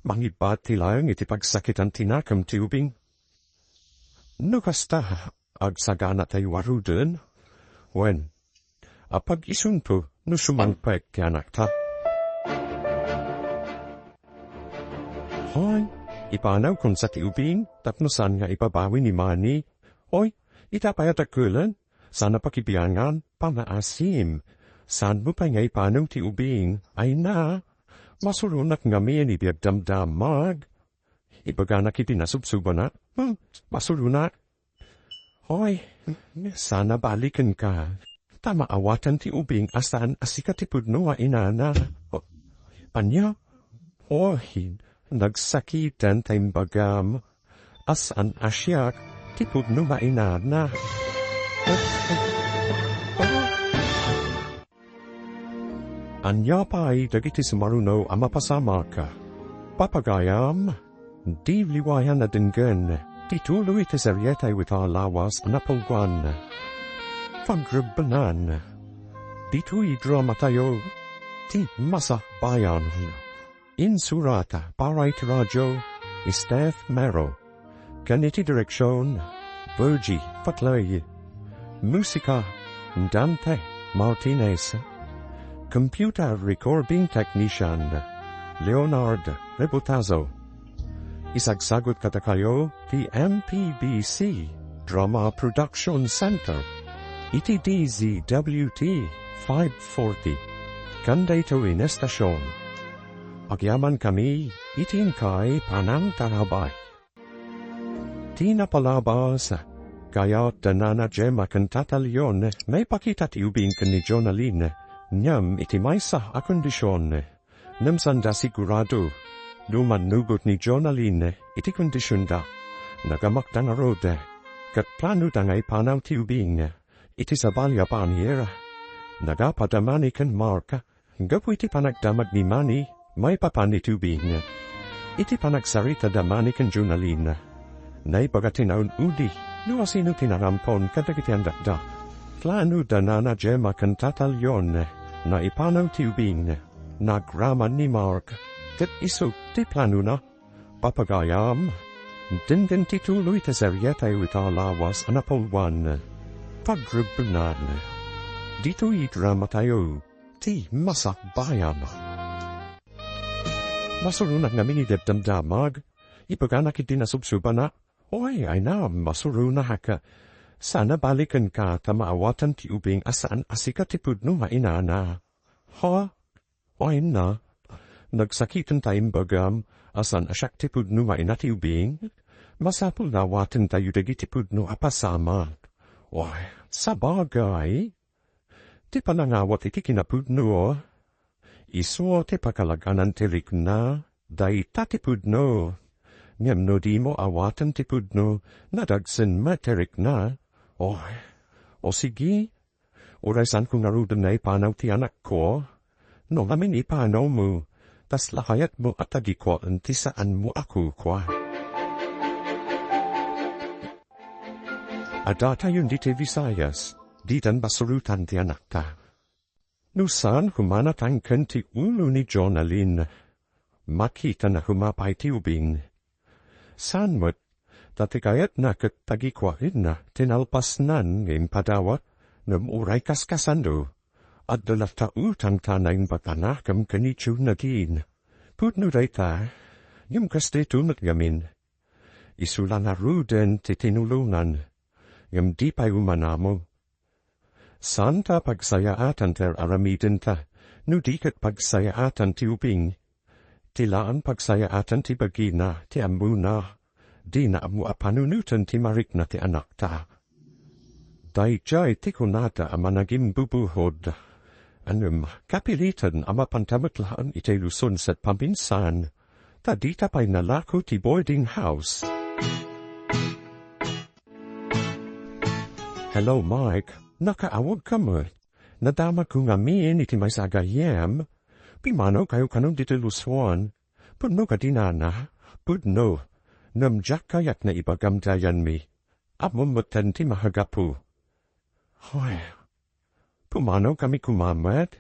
Mangibbat ti laeng iti pagsakitan ti nakem ti ubing. No kasta, agsaganatayo ngaruden? Wen, apag-isunto no sumangpet ti anakta. Hoy, ipanawkon sa ti ubing tapno saan nga ibabawi ni Mani. Hoy, ita pay a dakelen, saan a pakibiangan, pangaasim. Saanmo pay nga ipanaw ti ubing, ay na. Masuronak ngamin idi agdamdamag. Ibaganak iti nasubsubana. Hmm, masuronak. Hoy, saan a balikenka. Ta maawatan ti ubing a saan a sika ti pudno a inana. O, ania? Hoy, nagsakiten ta imbagam a saan a siak ti pudno a inana. Ania pay dagiti sumaruno a mapasamak? Papagayam, di liwayan a denggen ti tuloy ti serietayo ita a lawas a napalguan. Pagrebbenan, ditoy dramatayo, ti Masakbayan. Insurat para iti radio, Steph Mero. Ken iti direksion, Virgie Patlay. Musika, Dante Martinez. Computer recording technician, Leonard Rebutazo. Isagsagut kadakayo ti M P B C Drama Production Center iti D Z W T five forty. Ken daytoy nga estasion, agyamankami iti inkay panangtarabay. Ti napalabas, kayat da Nana Gemma ken Tata Leon maipakita ti ubing ken ni Jonalyn, ngem iti maysa a kondision. Ngem saanda sigurado, no mannugot ni Jonalyn iti kondisionda, nagamakda ngarud, ket planoda nga ipanaw ti ubing iti sabali a panir. Nagapa da Mani ken Mark, gapu iti panagdamag ni Mani maipapan iti ubing. Iti panagsarita da Mani ken Jonalyn, naibaga ti naun-udi no asino ti nangampon kadagiti andakda. Plano da Nana Gemma ken Tata Leon nga ipanaw ti ubing. Naagraman ni Mark ket isut' ti planona. Papagayam, denggen ti tuloy ti serietayo ita a lawas a napalguan. Pagrebbenan. Ditoy dramatayo, ti Masakbayan. Masuronak ngamin idi agdamdamag. Ibaganak iti nasubsubana. Oy, ay na, masuronak. Saan a balikenka ta maawatan ti ubing a saan a sika ti pudno nga inana. Ha? Ay na, nagsakiten ta imbagam a saan a siak ti pudno nga ina ti ubing? Masapul nga awatentayo dagiti pudno a pasamak. Oy, sabagay, ti panangawat iti kinapudno, isu ti pakalag-anan ti rikna, dayta ti pudno. Ngem no dimo awaten ti pudno, nadagsen met ti rikna. O, o sige, uray saanko ngaruden nga ipanaw ti anakko. No ngamin ipanawmo, kasla kayatmo a tagikuaen ti saanmo a kukua? Adatayon ditoy Visayas, ditan basurotan ti anakta. No saan koma natangken ti ulo ni Jonalyn, makitana koma pay ti ubing. Saan met, ta ti kayatna ket tagikuaenna ti nalpasnan nga impadawat, ngem uray kaskasano, adda latta utangta nga imbagana ken ni Jonalyn. Pudno dayta, ngem kas daytoy met ngamin. Isu la ngaruden ti tinulongan, ngem di pay umanamo. Saanta pagsayaatan ti ar-aramidenta, no di ket pagsayaatan ti ubing. Ti laan pagsayaatan ti bagina, ti ammona, dina ammo a panunoten ti marikna ti anakta. Daydiay ti kunada a managimbubuhod. Ngem, kapiliten a mapanta met laeng iti Luzon sed paminsan, ta dita pay nalako ti boarding house. Hello, Mike. Nakaawagka met? Nadamagko ngamin iti maysa a gayyem. Pimanawkayo kanon ditoy Luzon? Pudno kadi, nana? Pudno. Ngem diak kayat nga ibagam dayanmi. Ammom metten ti makagapu. Hoy, pumanawkami koma met,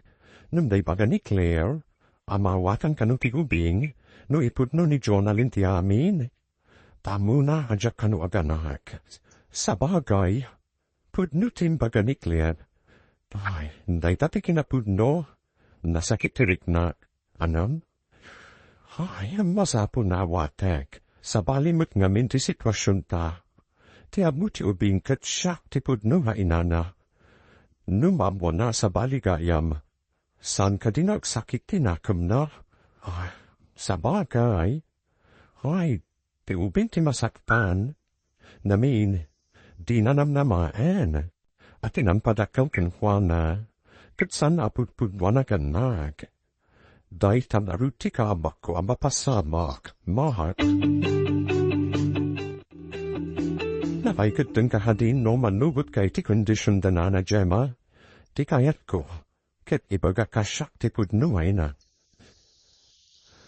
ngem naibaga ni Claire a maawatan kano ti ubing, No ipudno ni Jonalyn ti amin, ta ammona a diak kano aganak. Sabagay, pudno ti imbaga ni Claire. Ay, dayta ti kinapudno. Nasakit ti riknak. Anan? Ay, masapul nga awatek. Sabali met ngamin ti situasionta. Ti ammo ti ubing ket siak ti pudno nga inana. No maammoanna, sabali gayam. Saan kadi nga agsakit ti nakemna? Ay, sabagay. Ay, ti ubing ti masaktan. Ngamin, dina namnamaen. A ti nangpadakkel kenkuana, ket saan a pudpudno a nagannak. Dayta ngarud ti kaammoak a mapasamak, Mark. Napay ket dengka kadi no manubotka iti kondision da Nana Gemma? Ti kayatko, ket ibagak a siak ti pudno nga ina.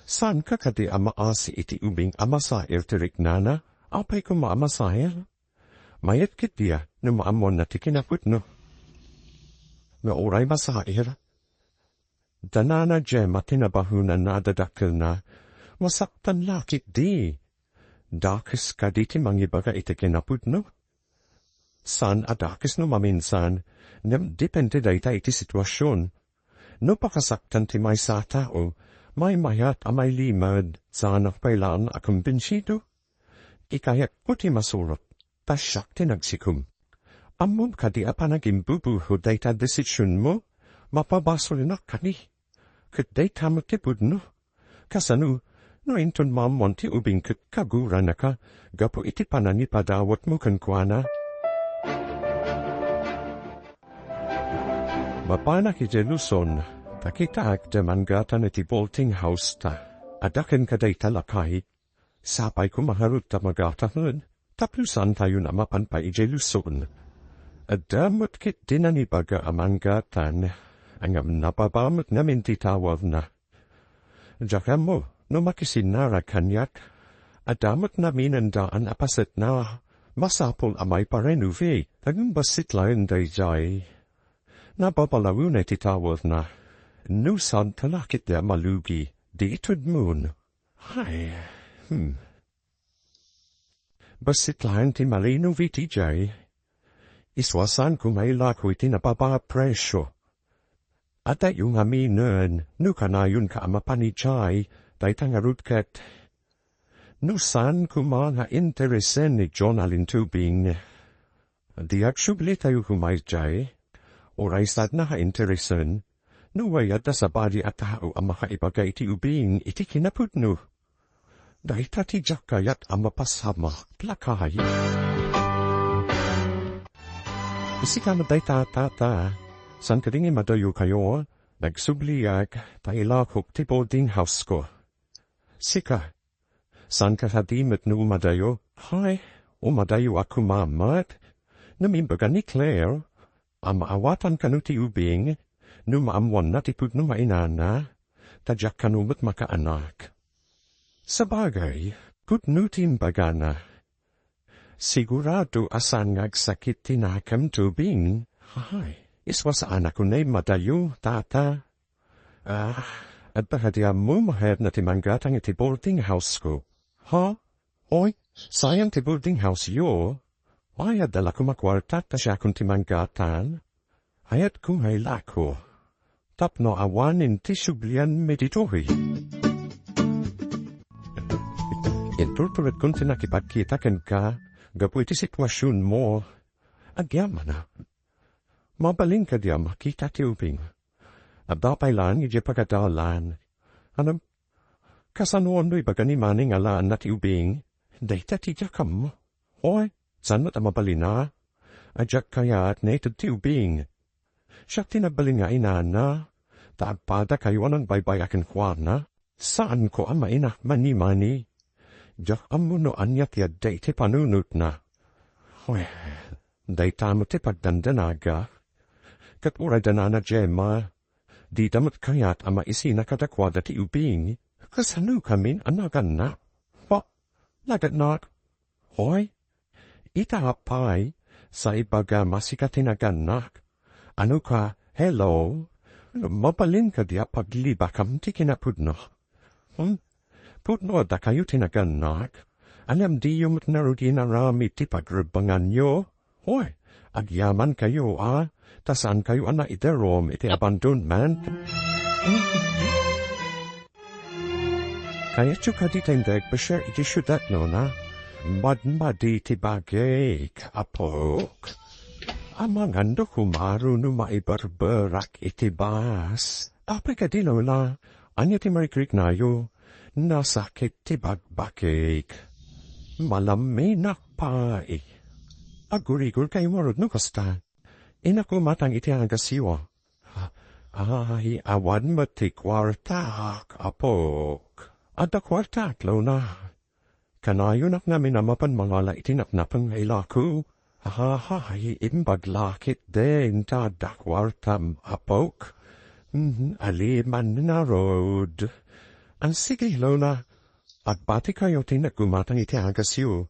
Saanka kadi a maasi iti ubing a masair ti riknana? Apay koma a masair? Mayat ketdi a no maammoanna ti kinapudno. No uray masair, da Nana Gemma ti nabahonan a dadakkelna, masaktan la ketdi. Dakes kadi ti mangibaga iti kinapudno? Saan a dakes no maminsan, ngem depende dayta iti situasion. No pakasaktan ti maysa a tao, maymayat a mailimed, saanak pay laeng a kumbinsido. Ikayatko ti masurot, ta siak ti nagsikom. Ammom kadi a panagimbubuho dayta a desisionmo? Mapabasolnak kadi. Ket dayta met ti pudno. Kasano, no inton maammoan ti ubing ket kaguranaka gapu iti panangipadawatmo kenkuana? Mapanak idiay Luzon, ta kitaek da manggatan iti boarding house ta. Adda kenka dayta lakay. Sapay koma ngarud ta magataken, tapno saantayon a mapan pay idiay Luzon. Adda met ketdi nangibaga a manggatan, ngem nababa met ngamin ti tawarna. Diak ammo no makisinnarag kaniak. Adda met ngamin daan a pasetna. Masapul a maipa-renovate, ngem bassit laeng daydiay. Nababa laeng ti tawarna. No saanta la ketdi a malugi, di itedmon. Ay, hmm. Bassit laeng ti malino iti jay. Isua saan koma ilako iti nababa a presio. Adayo ngaminen no kanayonka a mapan idiay, dayta ngarud ket. No saan koma nga interesen ni Jonalyn ti ubing, diak subli tayo koma idiay. Uray sadna nga interesen, no wen adda sabali a tao a makaibaga iti ubing iti kinapudno. Dayta ti diak kayat a mapasamak, lakay. Sika met dayta, tata. Saan kadi nga imadayokayo? Nagsubliak ta ilakok ti boarding house-ko. Sika, saanka kadi met no umadayo? Hay, umadayoak koma met. Ngem imbaga ni Claire, a maawatan kano ti ubing, no maammoanna ti pudno nga inana, ta diak kano met makaanak. Sabagay, pudno ti imbagana. Sigurado a saan nga agsakit ti nakem ti ubing? Hay, isua saanak unay madayo, tata. Ah, adda kadi ammo maayat ti manggatang iti boarding house-ko? Ha? Oy, sayang ti boarding house-yo. Ay, adda la koma kuarta ta siakon ti manggatang. Ayatko nga ilako tapno awanen ti sublianmi ditoy. Inturturetkon ti nakipagkita kenka gapu iti situasionmo. Agyamanak. Mabalin kadi a makita ti ubing? Adda pay laeng idiay pagadalan. Ngem, kasano no ibaga ni Manny nga alaenna ti ubing? Dayta ti diak ammo. Oy, saan met a mabalin a? Diak kayat nga ited ti ubing. Siak ti nagbalin nga inana, ta agpadakayo a nangbaybay-ak kenkuana. Saanko a mainak ni Manny. Diak ammo no ania ti adda iti panunotna. Wen, dayta met ti pagdandanagak. Ket uray da Nana Gemma, dida met kayat a maisina kadakuada ti ubing. Kasano ngamin a nagannak? Ba, nagannak? Hoy, ita pay, sa ibagam a sika ti nagannak. Ano ka, hello? Mabalin kadi a paglibakam ti kinapudno? Hmm? Pudno a dakayo ti nagannak. Alamdiyo met ngarud ti inaramid ti pagrebbenganyo. Hoy, agyamankayo a, ta saankayo a naidarum iti abandonment. Kayatyo kadi ti agpasiar iti siudad, Lola? Madmadi ti bagik, apok. Amangan no kumaro no maiberberak iti bus. Apay kadi, Lola? Ania ti marikriknayo? Nasakit ti bakbakik. Malaminak pay. Agurigorkayo ngarud no kasta. Innak umatang iti agasyo. Ay, awan met ti kuartak, apok. Adda kuartak, Lola. Kanayonak ngamin a mapan mangala iti napnapen nga ilako. Ay, imbag la ketdin ta adda kuartam, apok. Mhm, aliman ngarud. Ay, sige, Lola. Agbatikayo ti innak umatang iti agasyo.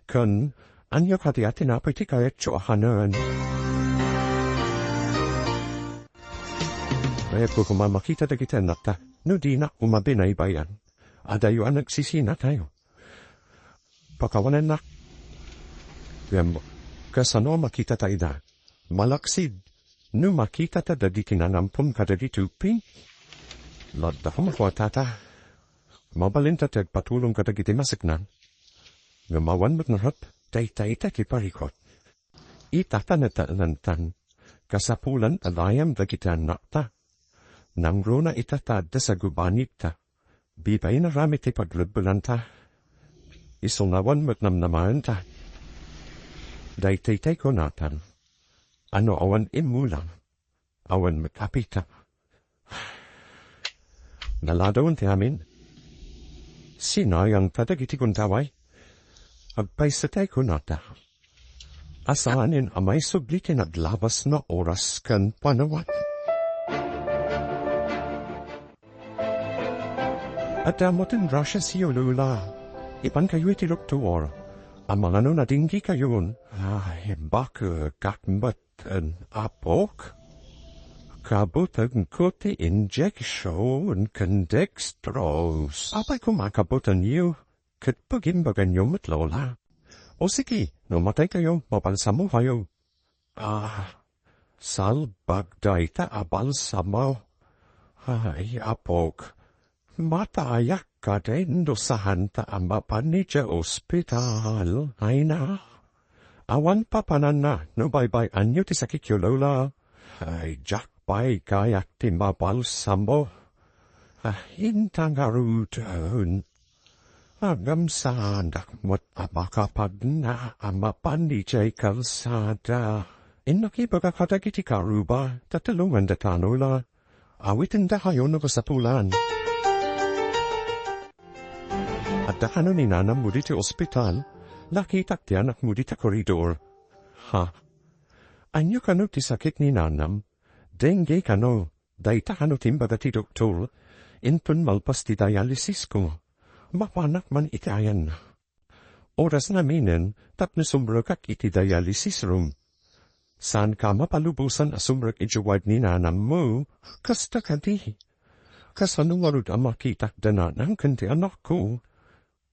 Ken, ania kadi a tinapay ti kayatyo a kanen? Kayatko koma makita dagiti annakta no dinak koma binaybay-an. Adayo a nagsisinatayo. Pakawanennak. Ngem, kasano a makitata ida? Malaksid, no makitata dagiti nanampom kadagiti uppi? Laddakon a kuartata. Mabalinta ti agpatulong kadagiti maseknan. Ngem awan met ngarud, dayta ita ti parikut. Ita ta nataenantan. Kasapulan a dayem dagiti annakta. Nangruna ita ta adda sagubanita. Bibayna rami ti pagrebbenanta. Isu nga awan met namnamaenta. Daytoy tay kunatan. Ano awan immula? Awan met apita. Naladawen ti amin. Sinayangta dagiti gundaway. Agpayso tay kunata. Asanen a maisubli ti naglabas nga oras ken panawat. Adda met ti grasiasyo, Lola. Ipankayo iti doktor. Amangan no nadinggikayon. Ay, bakekak met, apok. Kabutengko ti injection ken dextrose. Apay koma kabutenyo? Ket pagimbaganyo met, Lola. O sige, no mataykayo, mabalsamokayo. Ah, salbag dayta a balsamo. Ay, apok, matayak kadin no saanta a mapan idiay ospital. Ay na, awan papananna no baybay-anyo ti sakityo, Lola. Ay, diak pay kayak ti mabalsamo. Ah, inta ngaruden. Agamsanak met a makapagna a mapan idiay kalsada. Innak ibaga kadagiti karuba, ta tulongan data, Lola. Awitendakayo no kasapulan. Adda kano ni nanammo ditoy ospital? Nakitak ti anakmo dita koridor. Ha? Ania kano ti sakit ni nanam? Dengue kano? Dayta kano ti imbaga ti doktor, inton malpas ti dialysis ko. Mapanak man iti ayanna. Oras ngaminen tapno sumrekak iti dialysis room. Saanka mapalubosan a sumrek idiay ward ni nanammo. Kasta kadi. Kasano ngarud a makitak da nanang ken ti anakko?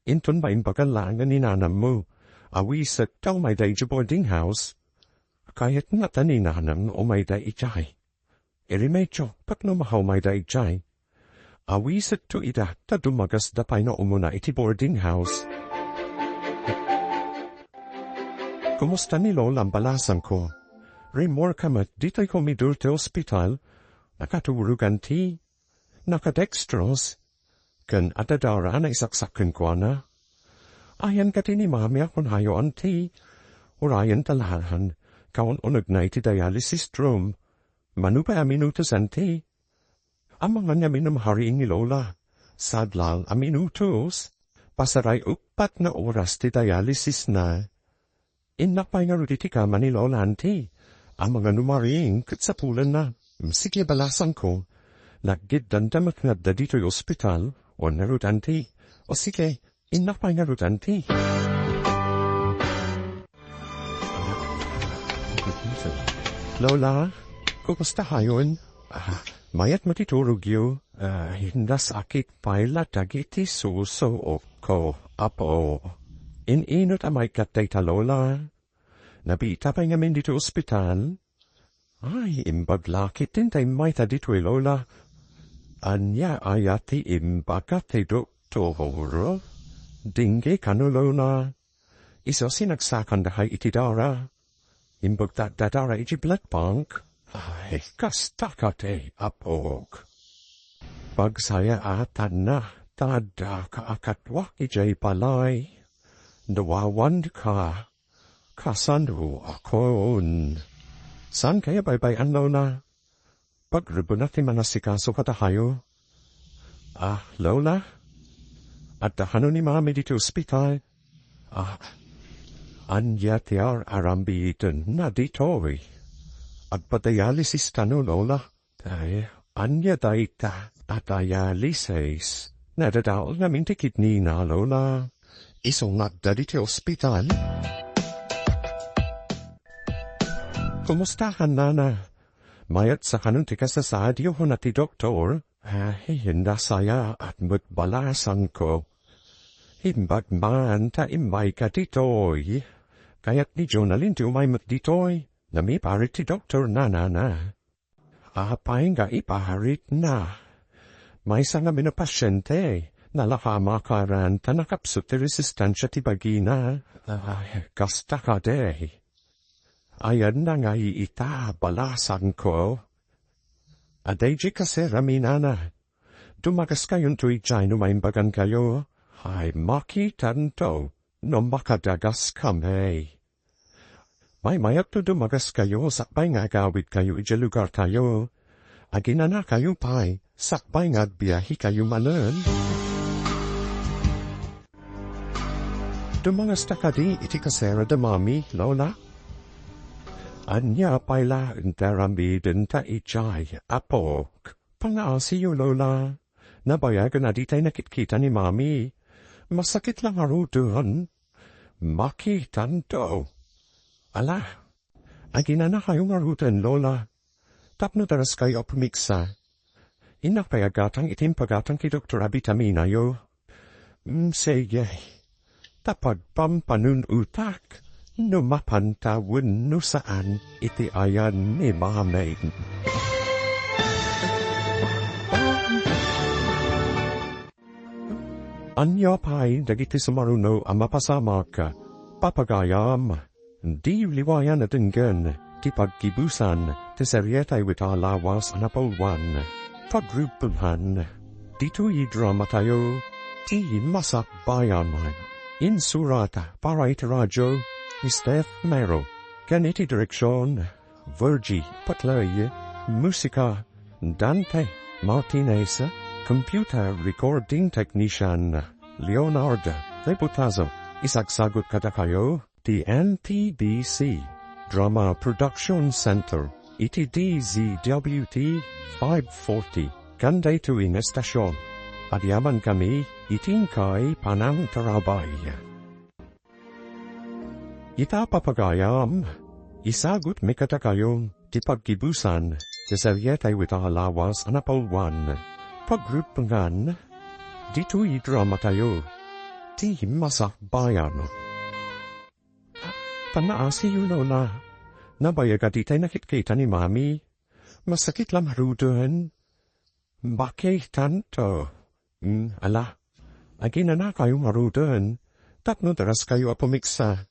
Inton maimbagan laeng ni nanammo, awiset ta umayda idiay boarding house. Kayatna ta ni nanam no umayda idiay. Irimedyo, tapno makaumayda idiay. Awisetto ida ta dumagasda pay no umuna iti boarding house. Kumusta ni Lola a balasangko? Rimmuarka met ditoy komidor ti ospital? Nakaturogan ti? Nakadextrose? Ken adda dara a naisaksak kenkuana? Ayan kadi ni Mami a kunayo, Auntie. Urayenta laeng, kaun-unegna iti dialysis room. Mano pay a minutos, Auntie? Amangan ngamin a mahariing ni Lola. Sadlaeng a minutos. Pasaray uppat nga oras ti dialysisna. Innak pay ngarud iti kama ni Lola, Auntie. Amangan no mariing ket sapulenna. Sige, balasangko. Naggiddanda met nga adda ditoy ospital. O ngarud, Auntie. O sige, innak pay ngarud, Auntie. Lola, kumusta kayon? Ah, mayat met ti turogyo. Ay, nasakit pay la dagiti susuokko, Apo. In-inut a maikkat dayta, Lola. Nabiit pay ngamin ditoy ospital. Ay, imbag la ketdin ta immayta ditoy, Lola. Ania aya ti imbaga ti doktor? Dengue kano, Lola? Isu a sinagsakanna pay iti dara. Imbagda dara iti blood bank. Ay, kasta kadi, apok. Pagsayaatanna, ta addaka a kaduak idiay balay. No awanka, kasano akon? Saan kaya baybay-an, Lola? Pagrebena ti manasikaso kadakayo. Ah, Lola? Adda kano ni Mami ditoy ospital? Ah, ania ti ar-arambidenna ditoy? Agpadialysis kano, Lola? Ay, ania dayta a dialysis? Nadadaol ngamin ti kidney na, Lola. Isu nga adda ditoy ospital. Kumusta kan, Nana? Mayatsa kano ti kasasaadyo, kuna ti doktor. Ay, nasayaat met balasangko. Imbag man ta immayka ditoy. Kayat ni Jonalyn ti umay met ditoy. Namiparit ti doktor, Nana. Apay nga iparitna? Maysa ngamin a pasiente, nalaka a makaran ta nakapsut ti resistensia ti bagina. Ay, kasta kadi. Ayanna ngay ita, balasangko. Adda idiay kaserami, Nana. Dumagaskayonto idiay no maimbagankayo. Ay, makitanto no makadagaskami. Maymayatto dumagaskayo sakbay nga agawidkayo idiay lugartayo. Aginanakayo pay sakbay nga agbiahekayo manen. Dumangasta kadi iti kasera da Mami, Lola? Ania pay laeng ti aramidenta idiay, apok? Pangngaasiyo, Lola. Nabayagen a ditay nakitkita ni Mami. Masakit la ngaruden. Makitanto. Ala, aginanakayo ngaruden, Lola. Tapno daraskayo a pumigsa. Innak pay aggatang iti impagatang ti doktor a bitaminayo. Mm, sige. Ta pagpampanunotak no mapanta wenno saan iti ayan ni Mami. Ania pay dagiti sumaruno a mapasamak, papagayam? Diyo liwayan a denggen ti paggibusan ti serietay ita a lawas a napauloan. Pagrupengan, ditoy dramatayo, ti Masakbayan. Insurat para iti radio, ni Steph Mero. Ken iti direksion, Virgie Patlay. Musika, Dante Martinez. Computer recording technician, Leonard Reputazo. Isagsagut kadakayo ti N T B C Drama Production Center iti D Z W T five forty. Ken daytoy nga estasion, agyamankami iti inkay panangtarabay. Ita, papagayam, isagutmi kadakayo ti paggibusan ti serietay ita a lawas a napauloan. Pagrupengan, ditoy dramatayo, ti Masakbayan. Pangngaasiyo, Lola. Nabayag a ditay nakitkita ni Mami. Masakit la ngaruden. Makitanto. Mm, ala, aginanakayo ngaruden, tapno daraskayo a pumigsa.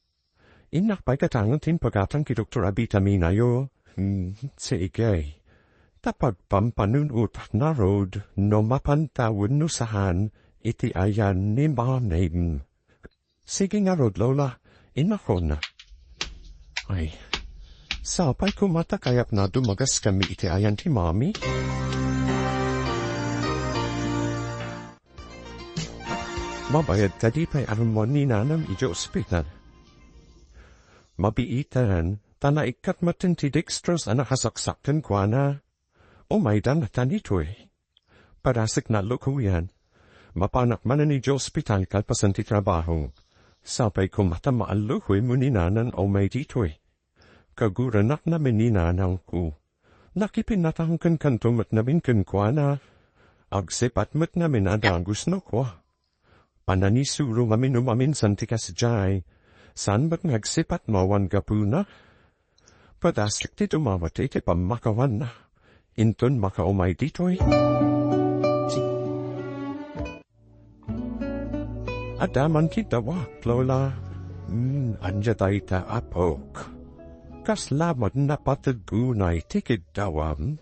Innak pay gatangen ti impagatang ti doktor a bitaminayo. Mm, sige. Ta pagpampanunotak ngarud no mapanta wenno saan iti ayan ni Mami. Sige ngarud, Lola. Innakon. Ay, sapay koma ta kayatna dumagaskami iti ayan ti Mami. Mabayag kadi pay a rummuar ni Nanam idiay ospital? Mabiiten, ta naikkat metten ti dextrose a nakasaksak kenkuana. Umaydan ta ditoy. Padasek nga allukoyen. Mapanak manen idiay ospital kalpasan ti trabaho. Sapay koma ta maallukoymo ni Nanam a umay ditoy. Kaguranakna met ni Nanamko. Nakipinnatang kenkanto met ngamin kenkuana. Agsipat met ngamin a dagus no kua. Pananisuro ngamin no maminsan ti kasdiay. Saan met nga agsipat no awan gapuna? Padasek ti dumawat iti pammakawanna. Inton makaumay ditoy. Adda man ti dawak, Lola. Hmm, ania dayta, apok? Kasla met napateg unay ti kiddawam?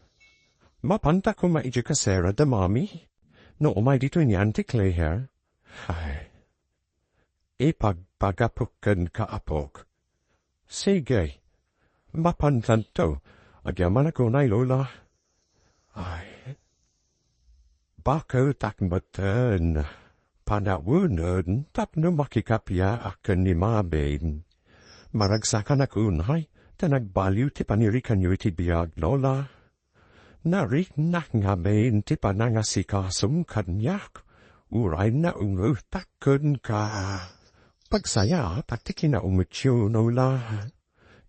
Mapanta koma idiay kasera da Mami? No umay ditoy ni Auntie Claire? Ay. Ipagpagapok kenka, apok. Sige. Mapantanto. Agyamanak unay, Lola. Ay. Bakeltak metten. Panawengen tapno makikapiaak ken ni Mami. Maragsakanak unay, ta nagbaliw ti panirikanyo iti biag, Lola. Nariknak ngamin ti panangasikasom kaniak, uray naungetak kenka. Pagsayaatak ti kinaungetyo, Lola.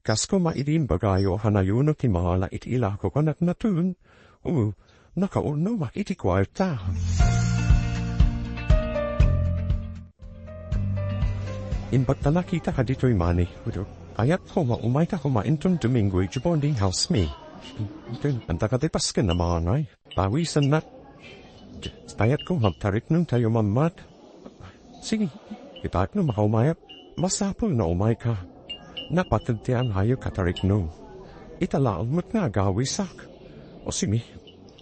Kas koma idi imbagayo a nayuno ti mala iti ilako kanat natun, o nakaurnomak iti kuarta. Imbag ta nakita ka ditoy Mani. Kayatko nga umayka koma inton Domingo iti boarding house mi. Anta ka ti pasken a mangay. Pawisennak. Kayatko nga agtariknongtayo mammat. Sige, itaek no makaumayak. Masapul nga umayka. Napateg ti anghayek a tariknong. Ita laeng met nga agawisak. O sige,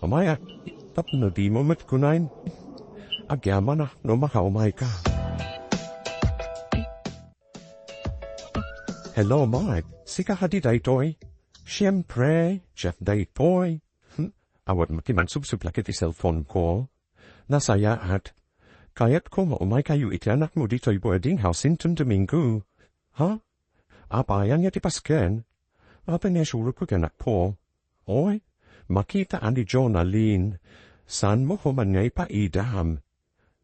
umayak. Tapno dimo met kunaen. Agyamanak no makaumayka. Hello, Mark. Sika kadi daytoy? Siempre, Jeff daytoy. Hmm? Awan met ti mansubsublak iti cellphone ko. Nasayaat. Kayatko nga umaykayo iti anakmo ditoy boarding house inton Domingo. Ha? Apay, ania ti pasken? Apay, naisurotka ti anakko. Oy, makita a ni Jonalyn. Saanmo koman nga ipaidam.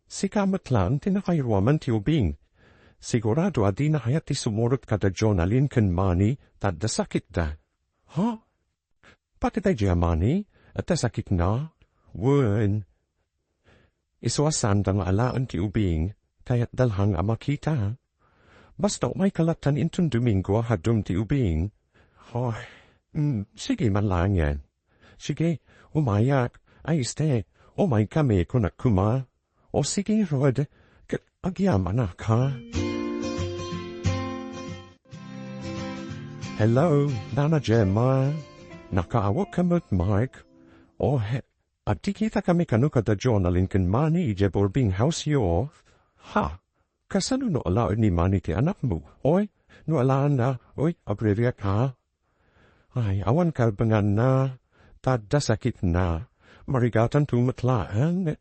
Sika met laeng ti nakairuaman ti ubing. Sigurado a dina kayat ti sumurot kada Jonalyn ken Manny ta adda sakitda. Ha? Pati daydiay a Manny, adda sakitna? Wen. Isu a saanda nga alaen ti ubing, kayatda laeng a makita. Basta umayka lattan inton Domingo a kaduem ti ubing. Ay, mm, sige man laengen. Sige, umayak. Ay, este, umaykami, kunak koma. O sige, Rod, ket agyamanak, ha? Hello, Nana Gemma. Nakaawagka met, Mark? O, he, agkikitakami kano kada Jonalyn ken Manny idiay boarding house-yo? Ha? Kasano no alaen ni Manny ti anakmo? Oy, no alaenna, oy, agririak, ha? Ay, awan kalbenganna, ta adda sakitna. Marigatanto met laeng.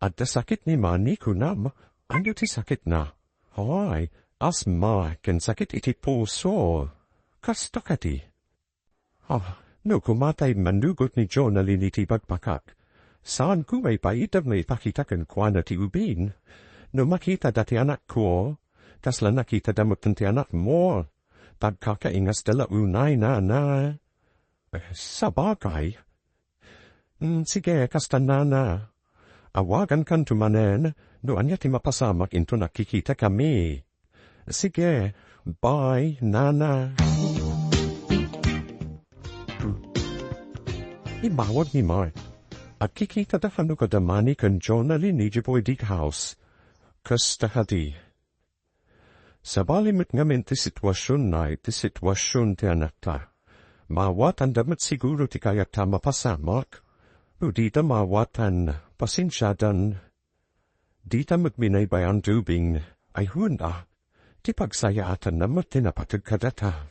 Adda sakit ni Manny, kunam. Ania ti sakitna? Ay, asma ken sakit iti puso. Kasta kadi. Ah, no koma ta immanugot ni Jonalyn iti bakbakak, saanko nga ipaidam nga ipakita kenkuana ti ubing. No makitada ti anakko, kasla nakitada met ti anakmo. Tagkakaingasda la unay, Nana. Eh, sabagay. Mm, sige, kasta, Nana. Awagankanto manen no ania ti mapasamak inton agkikitakami. Sige, bye, Nana. Immawag ni Mark. Agkikitada kano kada Manny ken Jonalyn idiay boarding house. Kasta kadi. Sabali met ngamin ti situasionna iti situasiyon ti anakta. Maawatanda met siguro ti kayatda a mapasamak. No dida maawatan, pasensiadan. Dita met binaybay-an ti ubing, aywan a, ti pagsayaatanna met ti napateg kadata.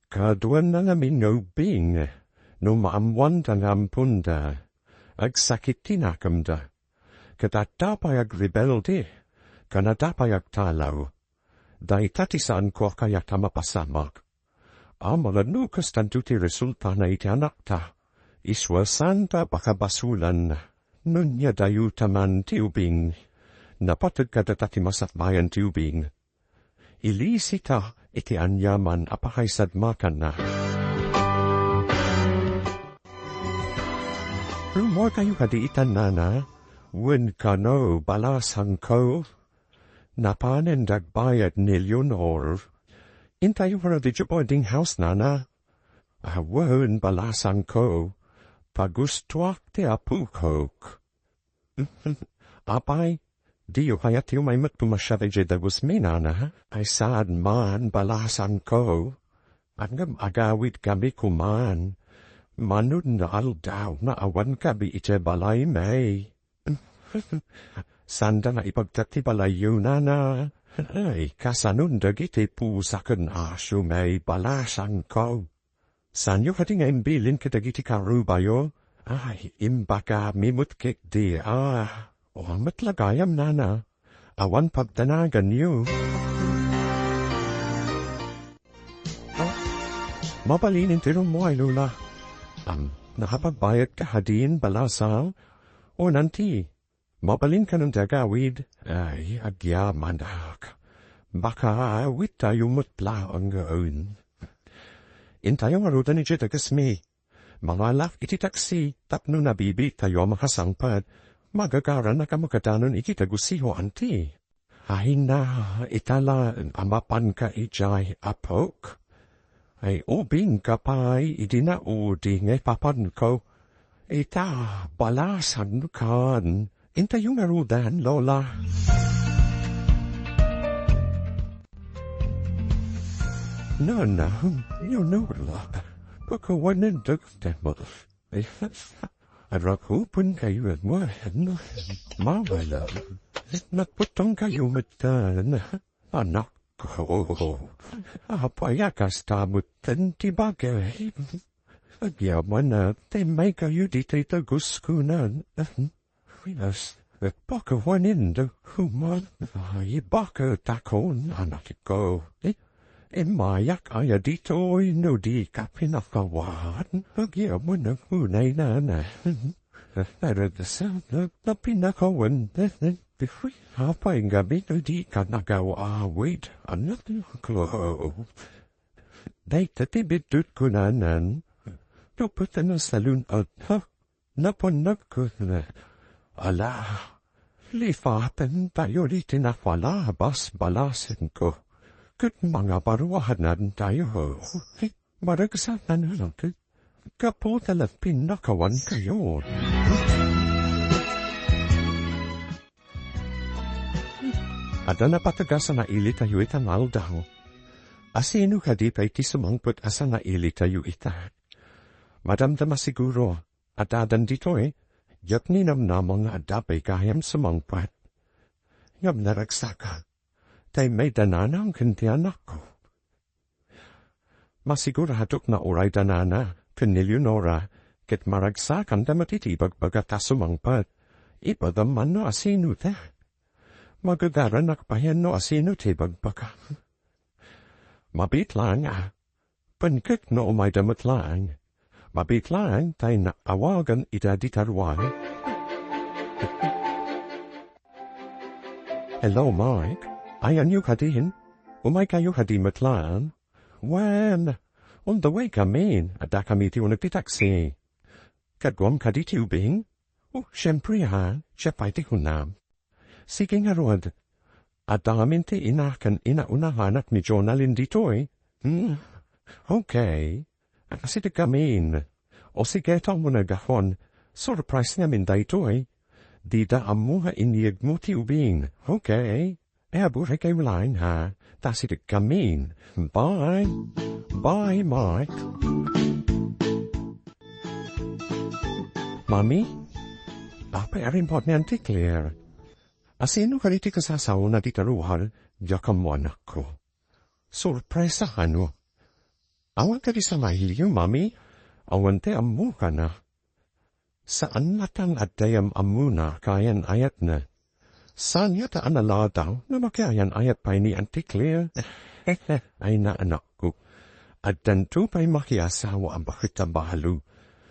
Kaduana ngamin nga ubing, no maammoanda nga amponda, agsakit ti nakemda. Ket adda pay agrebelde, ken adda pay agtalaw. Dayta ti saanko a kayat a mapasamak. Amangan no kastanto ti resultana iti anakta. Isua santa pakabasolan, no nia dayuta man ti ubing. Napateg kadata ti masakbayan ti ubing. Ilisita iti aniaman a pakaisadmakanna. Rummuarkayo kadi ita, nana? Wen kano, balasangko? Napanen dagbayad ni Leonor. Intayo kano ti boarding house, nana? Awan, balasangko. Pagustuak ti apokok. Apay, diyo kayat ti umaymet pumasiar idiay dagusmi, nana? Ay saan man, balasangko. Ngem agawidkami koman. Manudno aldaw nga awankami idiay balaymi. Saanda nga ipagtat ti balayyo, nana. Ay, kasanon dagiti pusa ken asiomi, balasangko? Saanyo kadi nga imbilin kadagiti karrubayo? Ay, imbagami met ketdi, a. O, met la gayam, nana. Awan pagdanaganyo. A, mabalin ti rummuar, Lola. Am, nakapagbayadka kadin, balasang? O, nanti, mabalin kano ti agawid? Ay, agyamanak. Baka awittayo met laeng. Intayo ngaruden idiay dagusmi. Mangalak iti taksi tapno nabibiitayo a makasangpet. Magagaranak a makadanon iti dagusyo, anti. Ay na, ita la a mapanka idiay, apok. Ay, ubingka pay idi naudi nga ipapanko. Ita, balasangkan. Intayo ngaruden, Lola. Nana, Leonora, pakawanendek ti met. Ay, arakupenkayo, Edward. Mawala. Nagputongkayo metten. Anakko. Apay a kasta metten ti bagay? Agyamanak, timmaykayo ditoy daguskunan. Winas, pakawanendek koman. Ay, bakit ako, anakko? Immayak aya ditoy no di ka pinakawan? Agyamanak unay, nana. Pero sa na, na pinakawan, apay ngamin no di ka nagawawid, anakko? Dayta ti biddutko, nana. Tupeten a salun-at, ha? Napan nagkuna, ala, lipatentayo ditoy napalabas, balasangko. Ket mangabaruadantayo. Maragsakan lang ket gapu ta nagpinnakawankayo. Adda napateg a sanailitayo ita nga aldaw. Asino kadi pay ti sumangpet a sanailitayo ita? Madamdama siguro, adda ditoy, diak ninamnama nga adda pay gayam sumangpet. Ngem naragsaka, ta immayda nanang ken ti anakko. Masiguradok nga uray da nana ken ni Leonora ket maragsakanda met iti ibagbaga ta sumangpet. Ipadam man no asino ta. Magagaranak payen no asino ti ibagbaga. Mabiit laeng a. Pengkek no umayda met laeng. Mabiit laeng ta inna awagan ida dita ruar. Hello, Mike. Ayanyo kadin? Umaykayo kadi met laeng? Wen, on the way kami. Addakami ti uneg ti taxi. Kaduam kadi ti ubing? Oh, siempre ha. Siak pay ti kunam. Sige ngarud. Adda ngamin ti ina ken inaunahanak ni Jonalyn ditoy. Hmm. Okay. Asideg ngamin. O sige, ta umuna gahon. Surprise ngamin daytoy. Dida ammo nga iniyegmo ti ubing. Okay. E, aburaykayo laeng, ha? Ta asideg ngamin. Bye. Bye, Mark. Mami? Apay a rimmuar ni Auntie Claire? Asino kadi ti kasasaona dita ruar, diak ammo, anakko? Sorpresa, ano? Awan kadi sanailiyo, Mami? Awan ti ammokana. Saan latta nga adda ti am-ammona, kaayan-ayatna. Saanna ta a naladaw no makiayan-ayat pay ni Auntie Claire? Ay, na, anakko. Addanto pay makiasawa a baket a balo.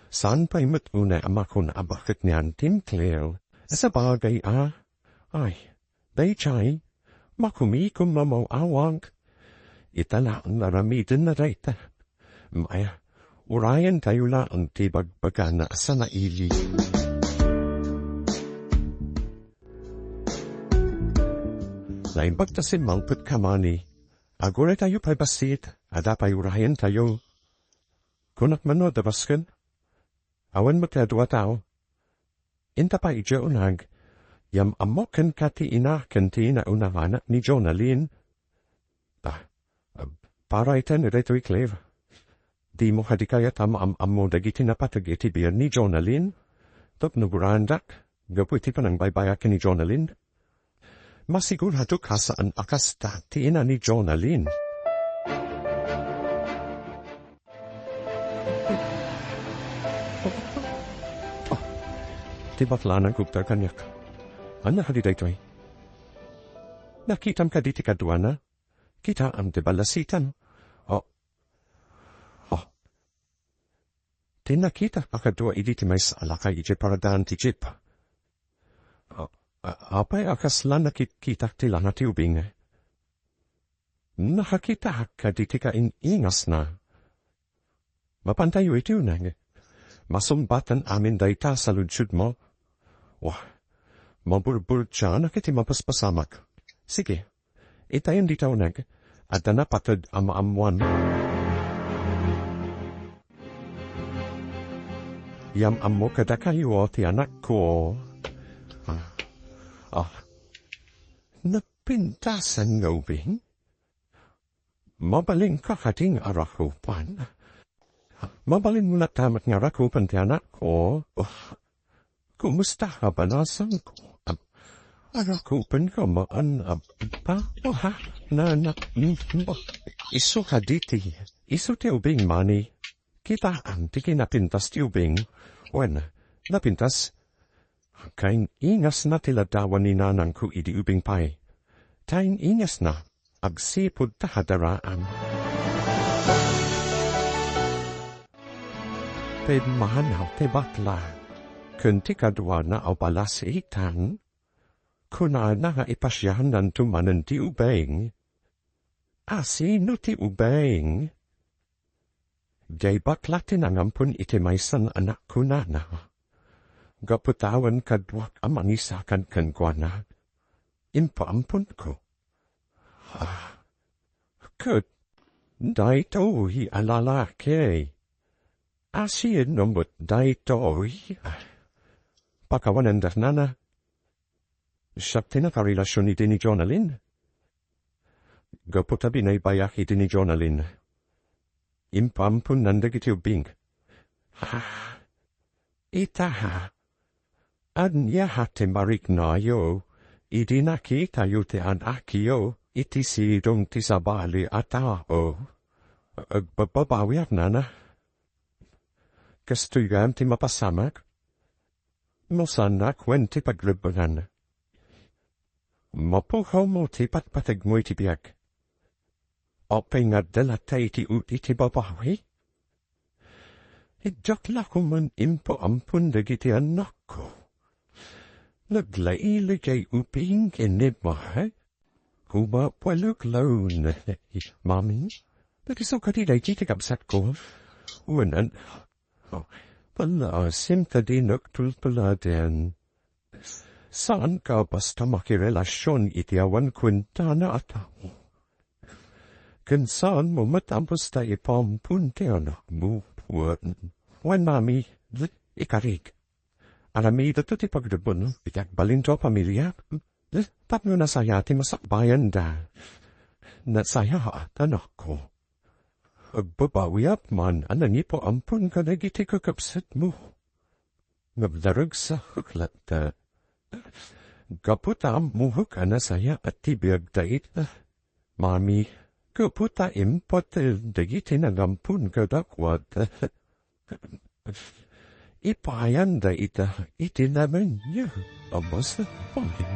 Saan pay met unay a makuna a baket ni Auntie Claire? Sabagay a. Ay, daydiay, makumikom mamaw-awag. Ita laeng nga aramidenna dayta. Maya, urayentayo laeng ti bagbagana a sanaili. Naimbag ta simmangpetka, Manny. Aguraytayo pay bassit, adda pay urayentayo. Kunak man no, adda basken? Awan met ti adu a tao. Inta pay idiay uneg, yam-ammok kenka ti ina ken ti naunanganak ni Jonalyn. Ah, ah, para iten daytoy, Clive. Dimo kadi kayat a maam-ammo dagiti napateg iti biag ni Jonalyn? Tapno guraendak, gapu iti panangbaybayak ken ni Jonalyn. Masiguradoak a saan a kasta ti ina ni Jonalyn. Oh, ti baklanan, kubtar kaniak. Ania kadi daytoy? Nakitam kadi ti kaduana? Kitaem ti ballasitam. Oh. Oh. Ti nakitak a kadua idi ti maysa a lakay idiay paradaan ti jeep. A-, a-, apay a kasla nakitkitak ti lana ti ubing? Nakakitak kadi ti kain-ingasna. Mapantayo iti uneg. Masungbaten amin dayta saludsodmo. Wah, maburburtianak iti mapaspasamak. Sige, itayon dita uneg. Adda napateg a maammoan. Yam-ammo kadakayo ti anakko. Ah, ah. Napintasan nga ubing? Mabalinka kadi nga arakupan? Mabalinmo latta met nga arakupan ti anakko? Kumusta a banasangko? Arakupanka man, a, pa, ha? Na, na, mm, isu kadi ti, isu ti ubing, Manny. Kitaem ti kinapintas ti ubing. Wen, napintas. Kain-ingasna ti ladawan ni nanangko idi ubing pay. Kain-ingasna. Agsipud ta hadaraan. Pimmanaw ti bakla ken ti kaduana a balasitan. Kunana nga ipasiannanto manen ti ubing. A, sino ti ubing? Diay bakla ti nangampon iti maysa nga anak, kunana. Gapu ta awan kaduak a mangisakan kenkuana, impaamponko. Ah, ket daytoy a lalaki. A, sino met daytoy? Pakawanendak, nana. Siak ti nakarelasion idi ni Jonalyn. Gapu ta binaybayak idi ni Jonalyn, impaamponnan dagiti ubing. Ha? Ita, ha? Ania ti mariknayo idi nakitayo ti anakyo iti sidong ti sabali a tao? Agbababawiak, nana. Kastoy gayam ti mapasamak? No saannak wen ti pagrebbengan. Mapukaw mo ti patpategmo iti biag. Apay nga adda latta iti udi ti babawi? Diak la koma impaampo dagiti annakko. Naglaili diay ubing ken ni Mama. Kumapuelek laeng, Mami. Nakiso kadi daydi ti kabsatko. Wen, oh, palasim ta dinak tultuladen. Saanka basta makirelasion iti awan kuentana a tao. Ken saanmo met a basta ipaampon ti anakmo. Wen, wen, Mami, ikarik. Aramidto ti pagrebben iti agbalinto a pamiliak. Tapno nasaya ti masakbayanda. Nasayaat, anakko. Agbabawiak man a nangipaamponka dagiti kakabsatmo. Ngabdaragsak latta. Gapu ta ammoak a nasayaat ti biagda ita, Mami, gapu ta impatel dagiti nangampon kadakuada. Ipayanda ita iti namenyo a masapulyo.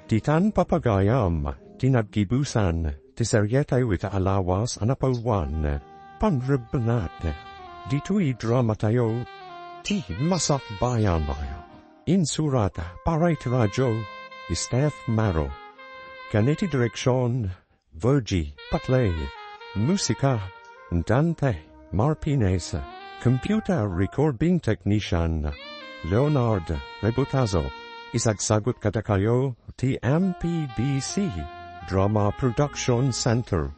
Ditan, papagayam, ti naggibusan ti serietayo ita a lawas a napauluan, Panrebbenat. Ditoy dramatayo, Ti Masakbayan. Insurat para iti radio, Steph Maro. Ken iti direksion, Virgie Patlay. Musika, Dante Martinez. Computer Recording Technician Leonard Rebutazo. Isagsagut kadakayo ti M P B C Drama Production Center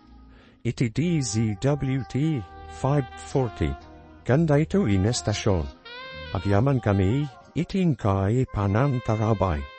iti D Z W T five forty. Ken daytoy nga estasion, agyamankami iti inkay panangtarabay.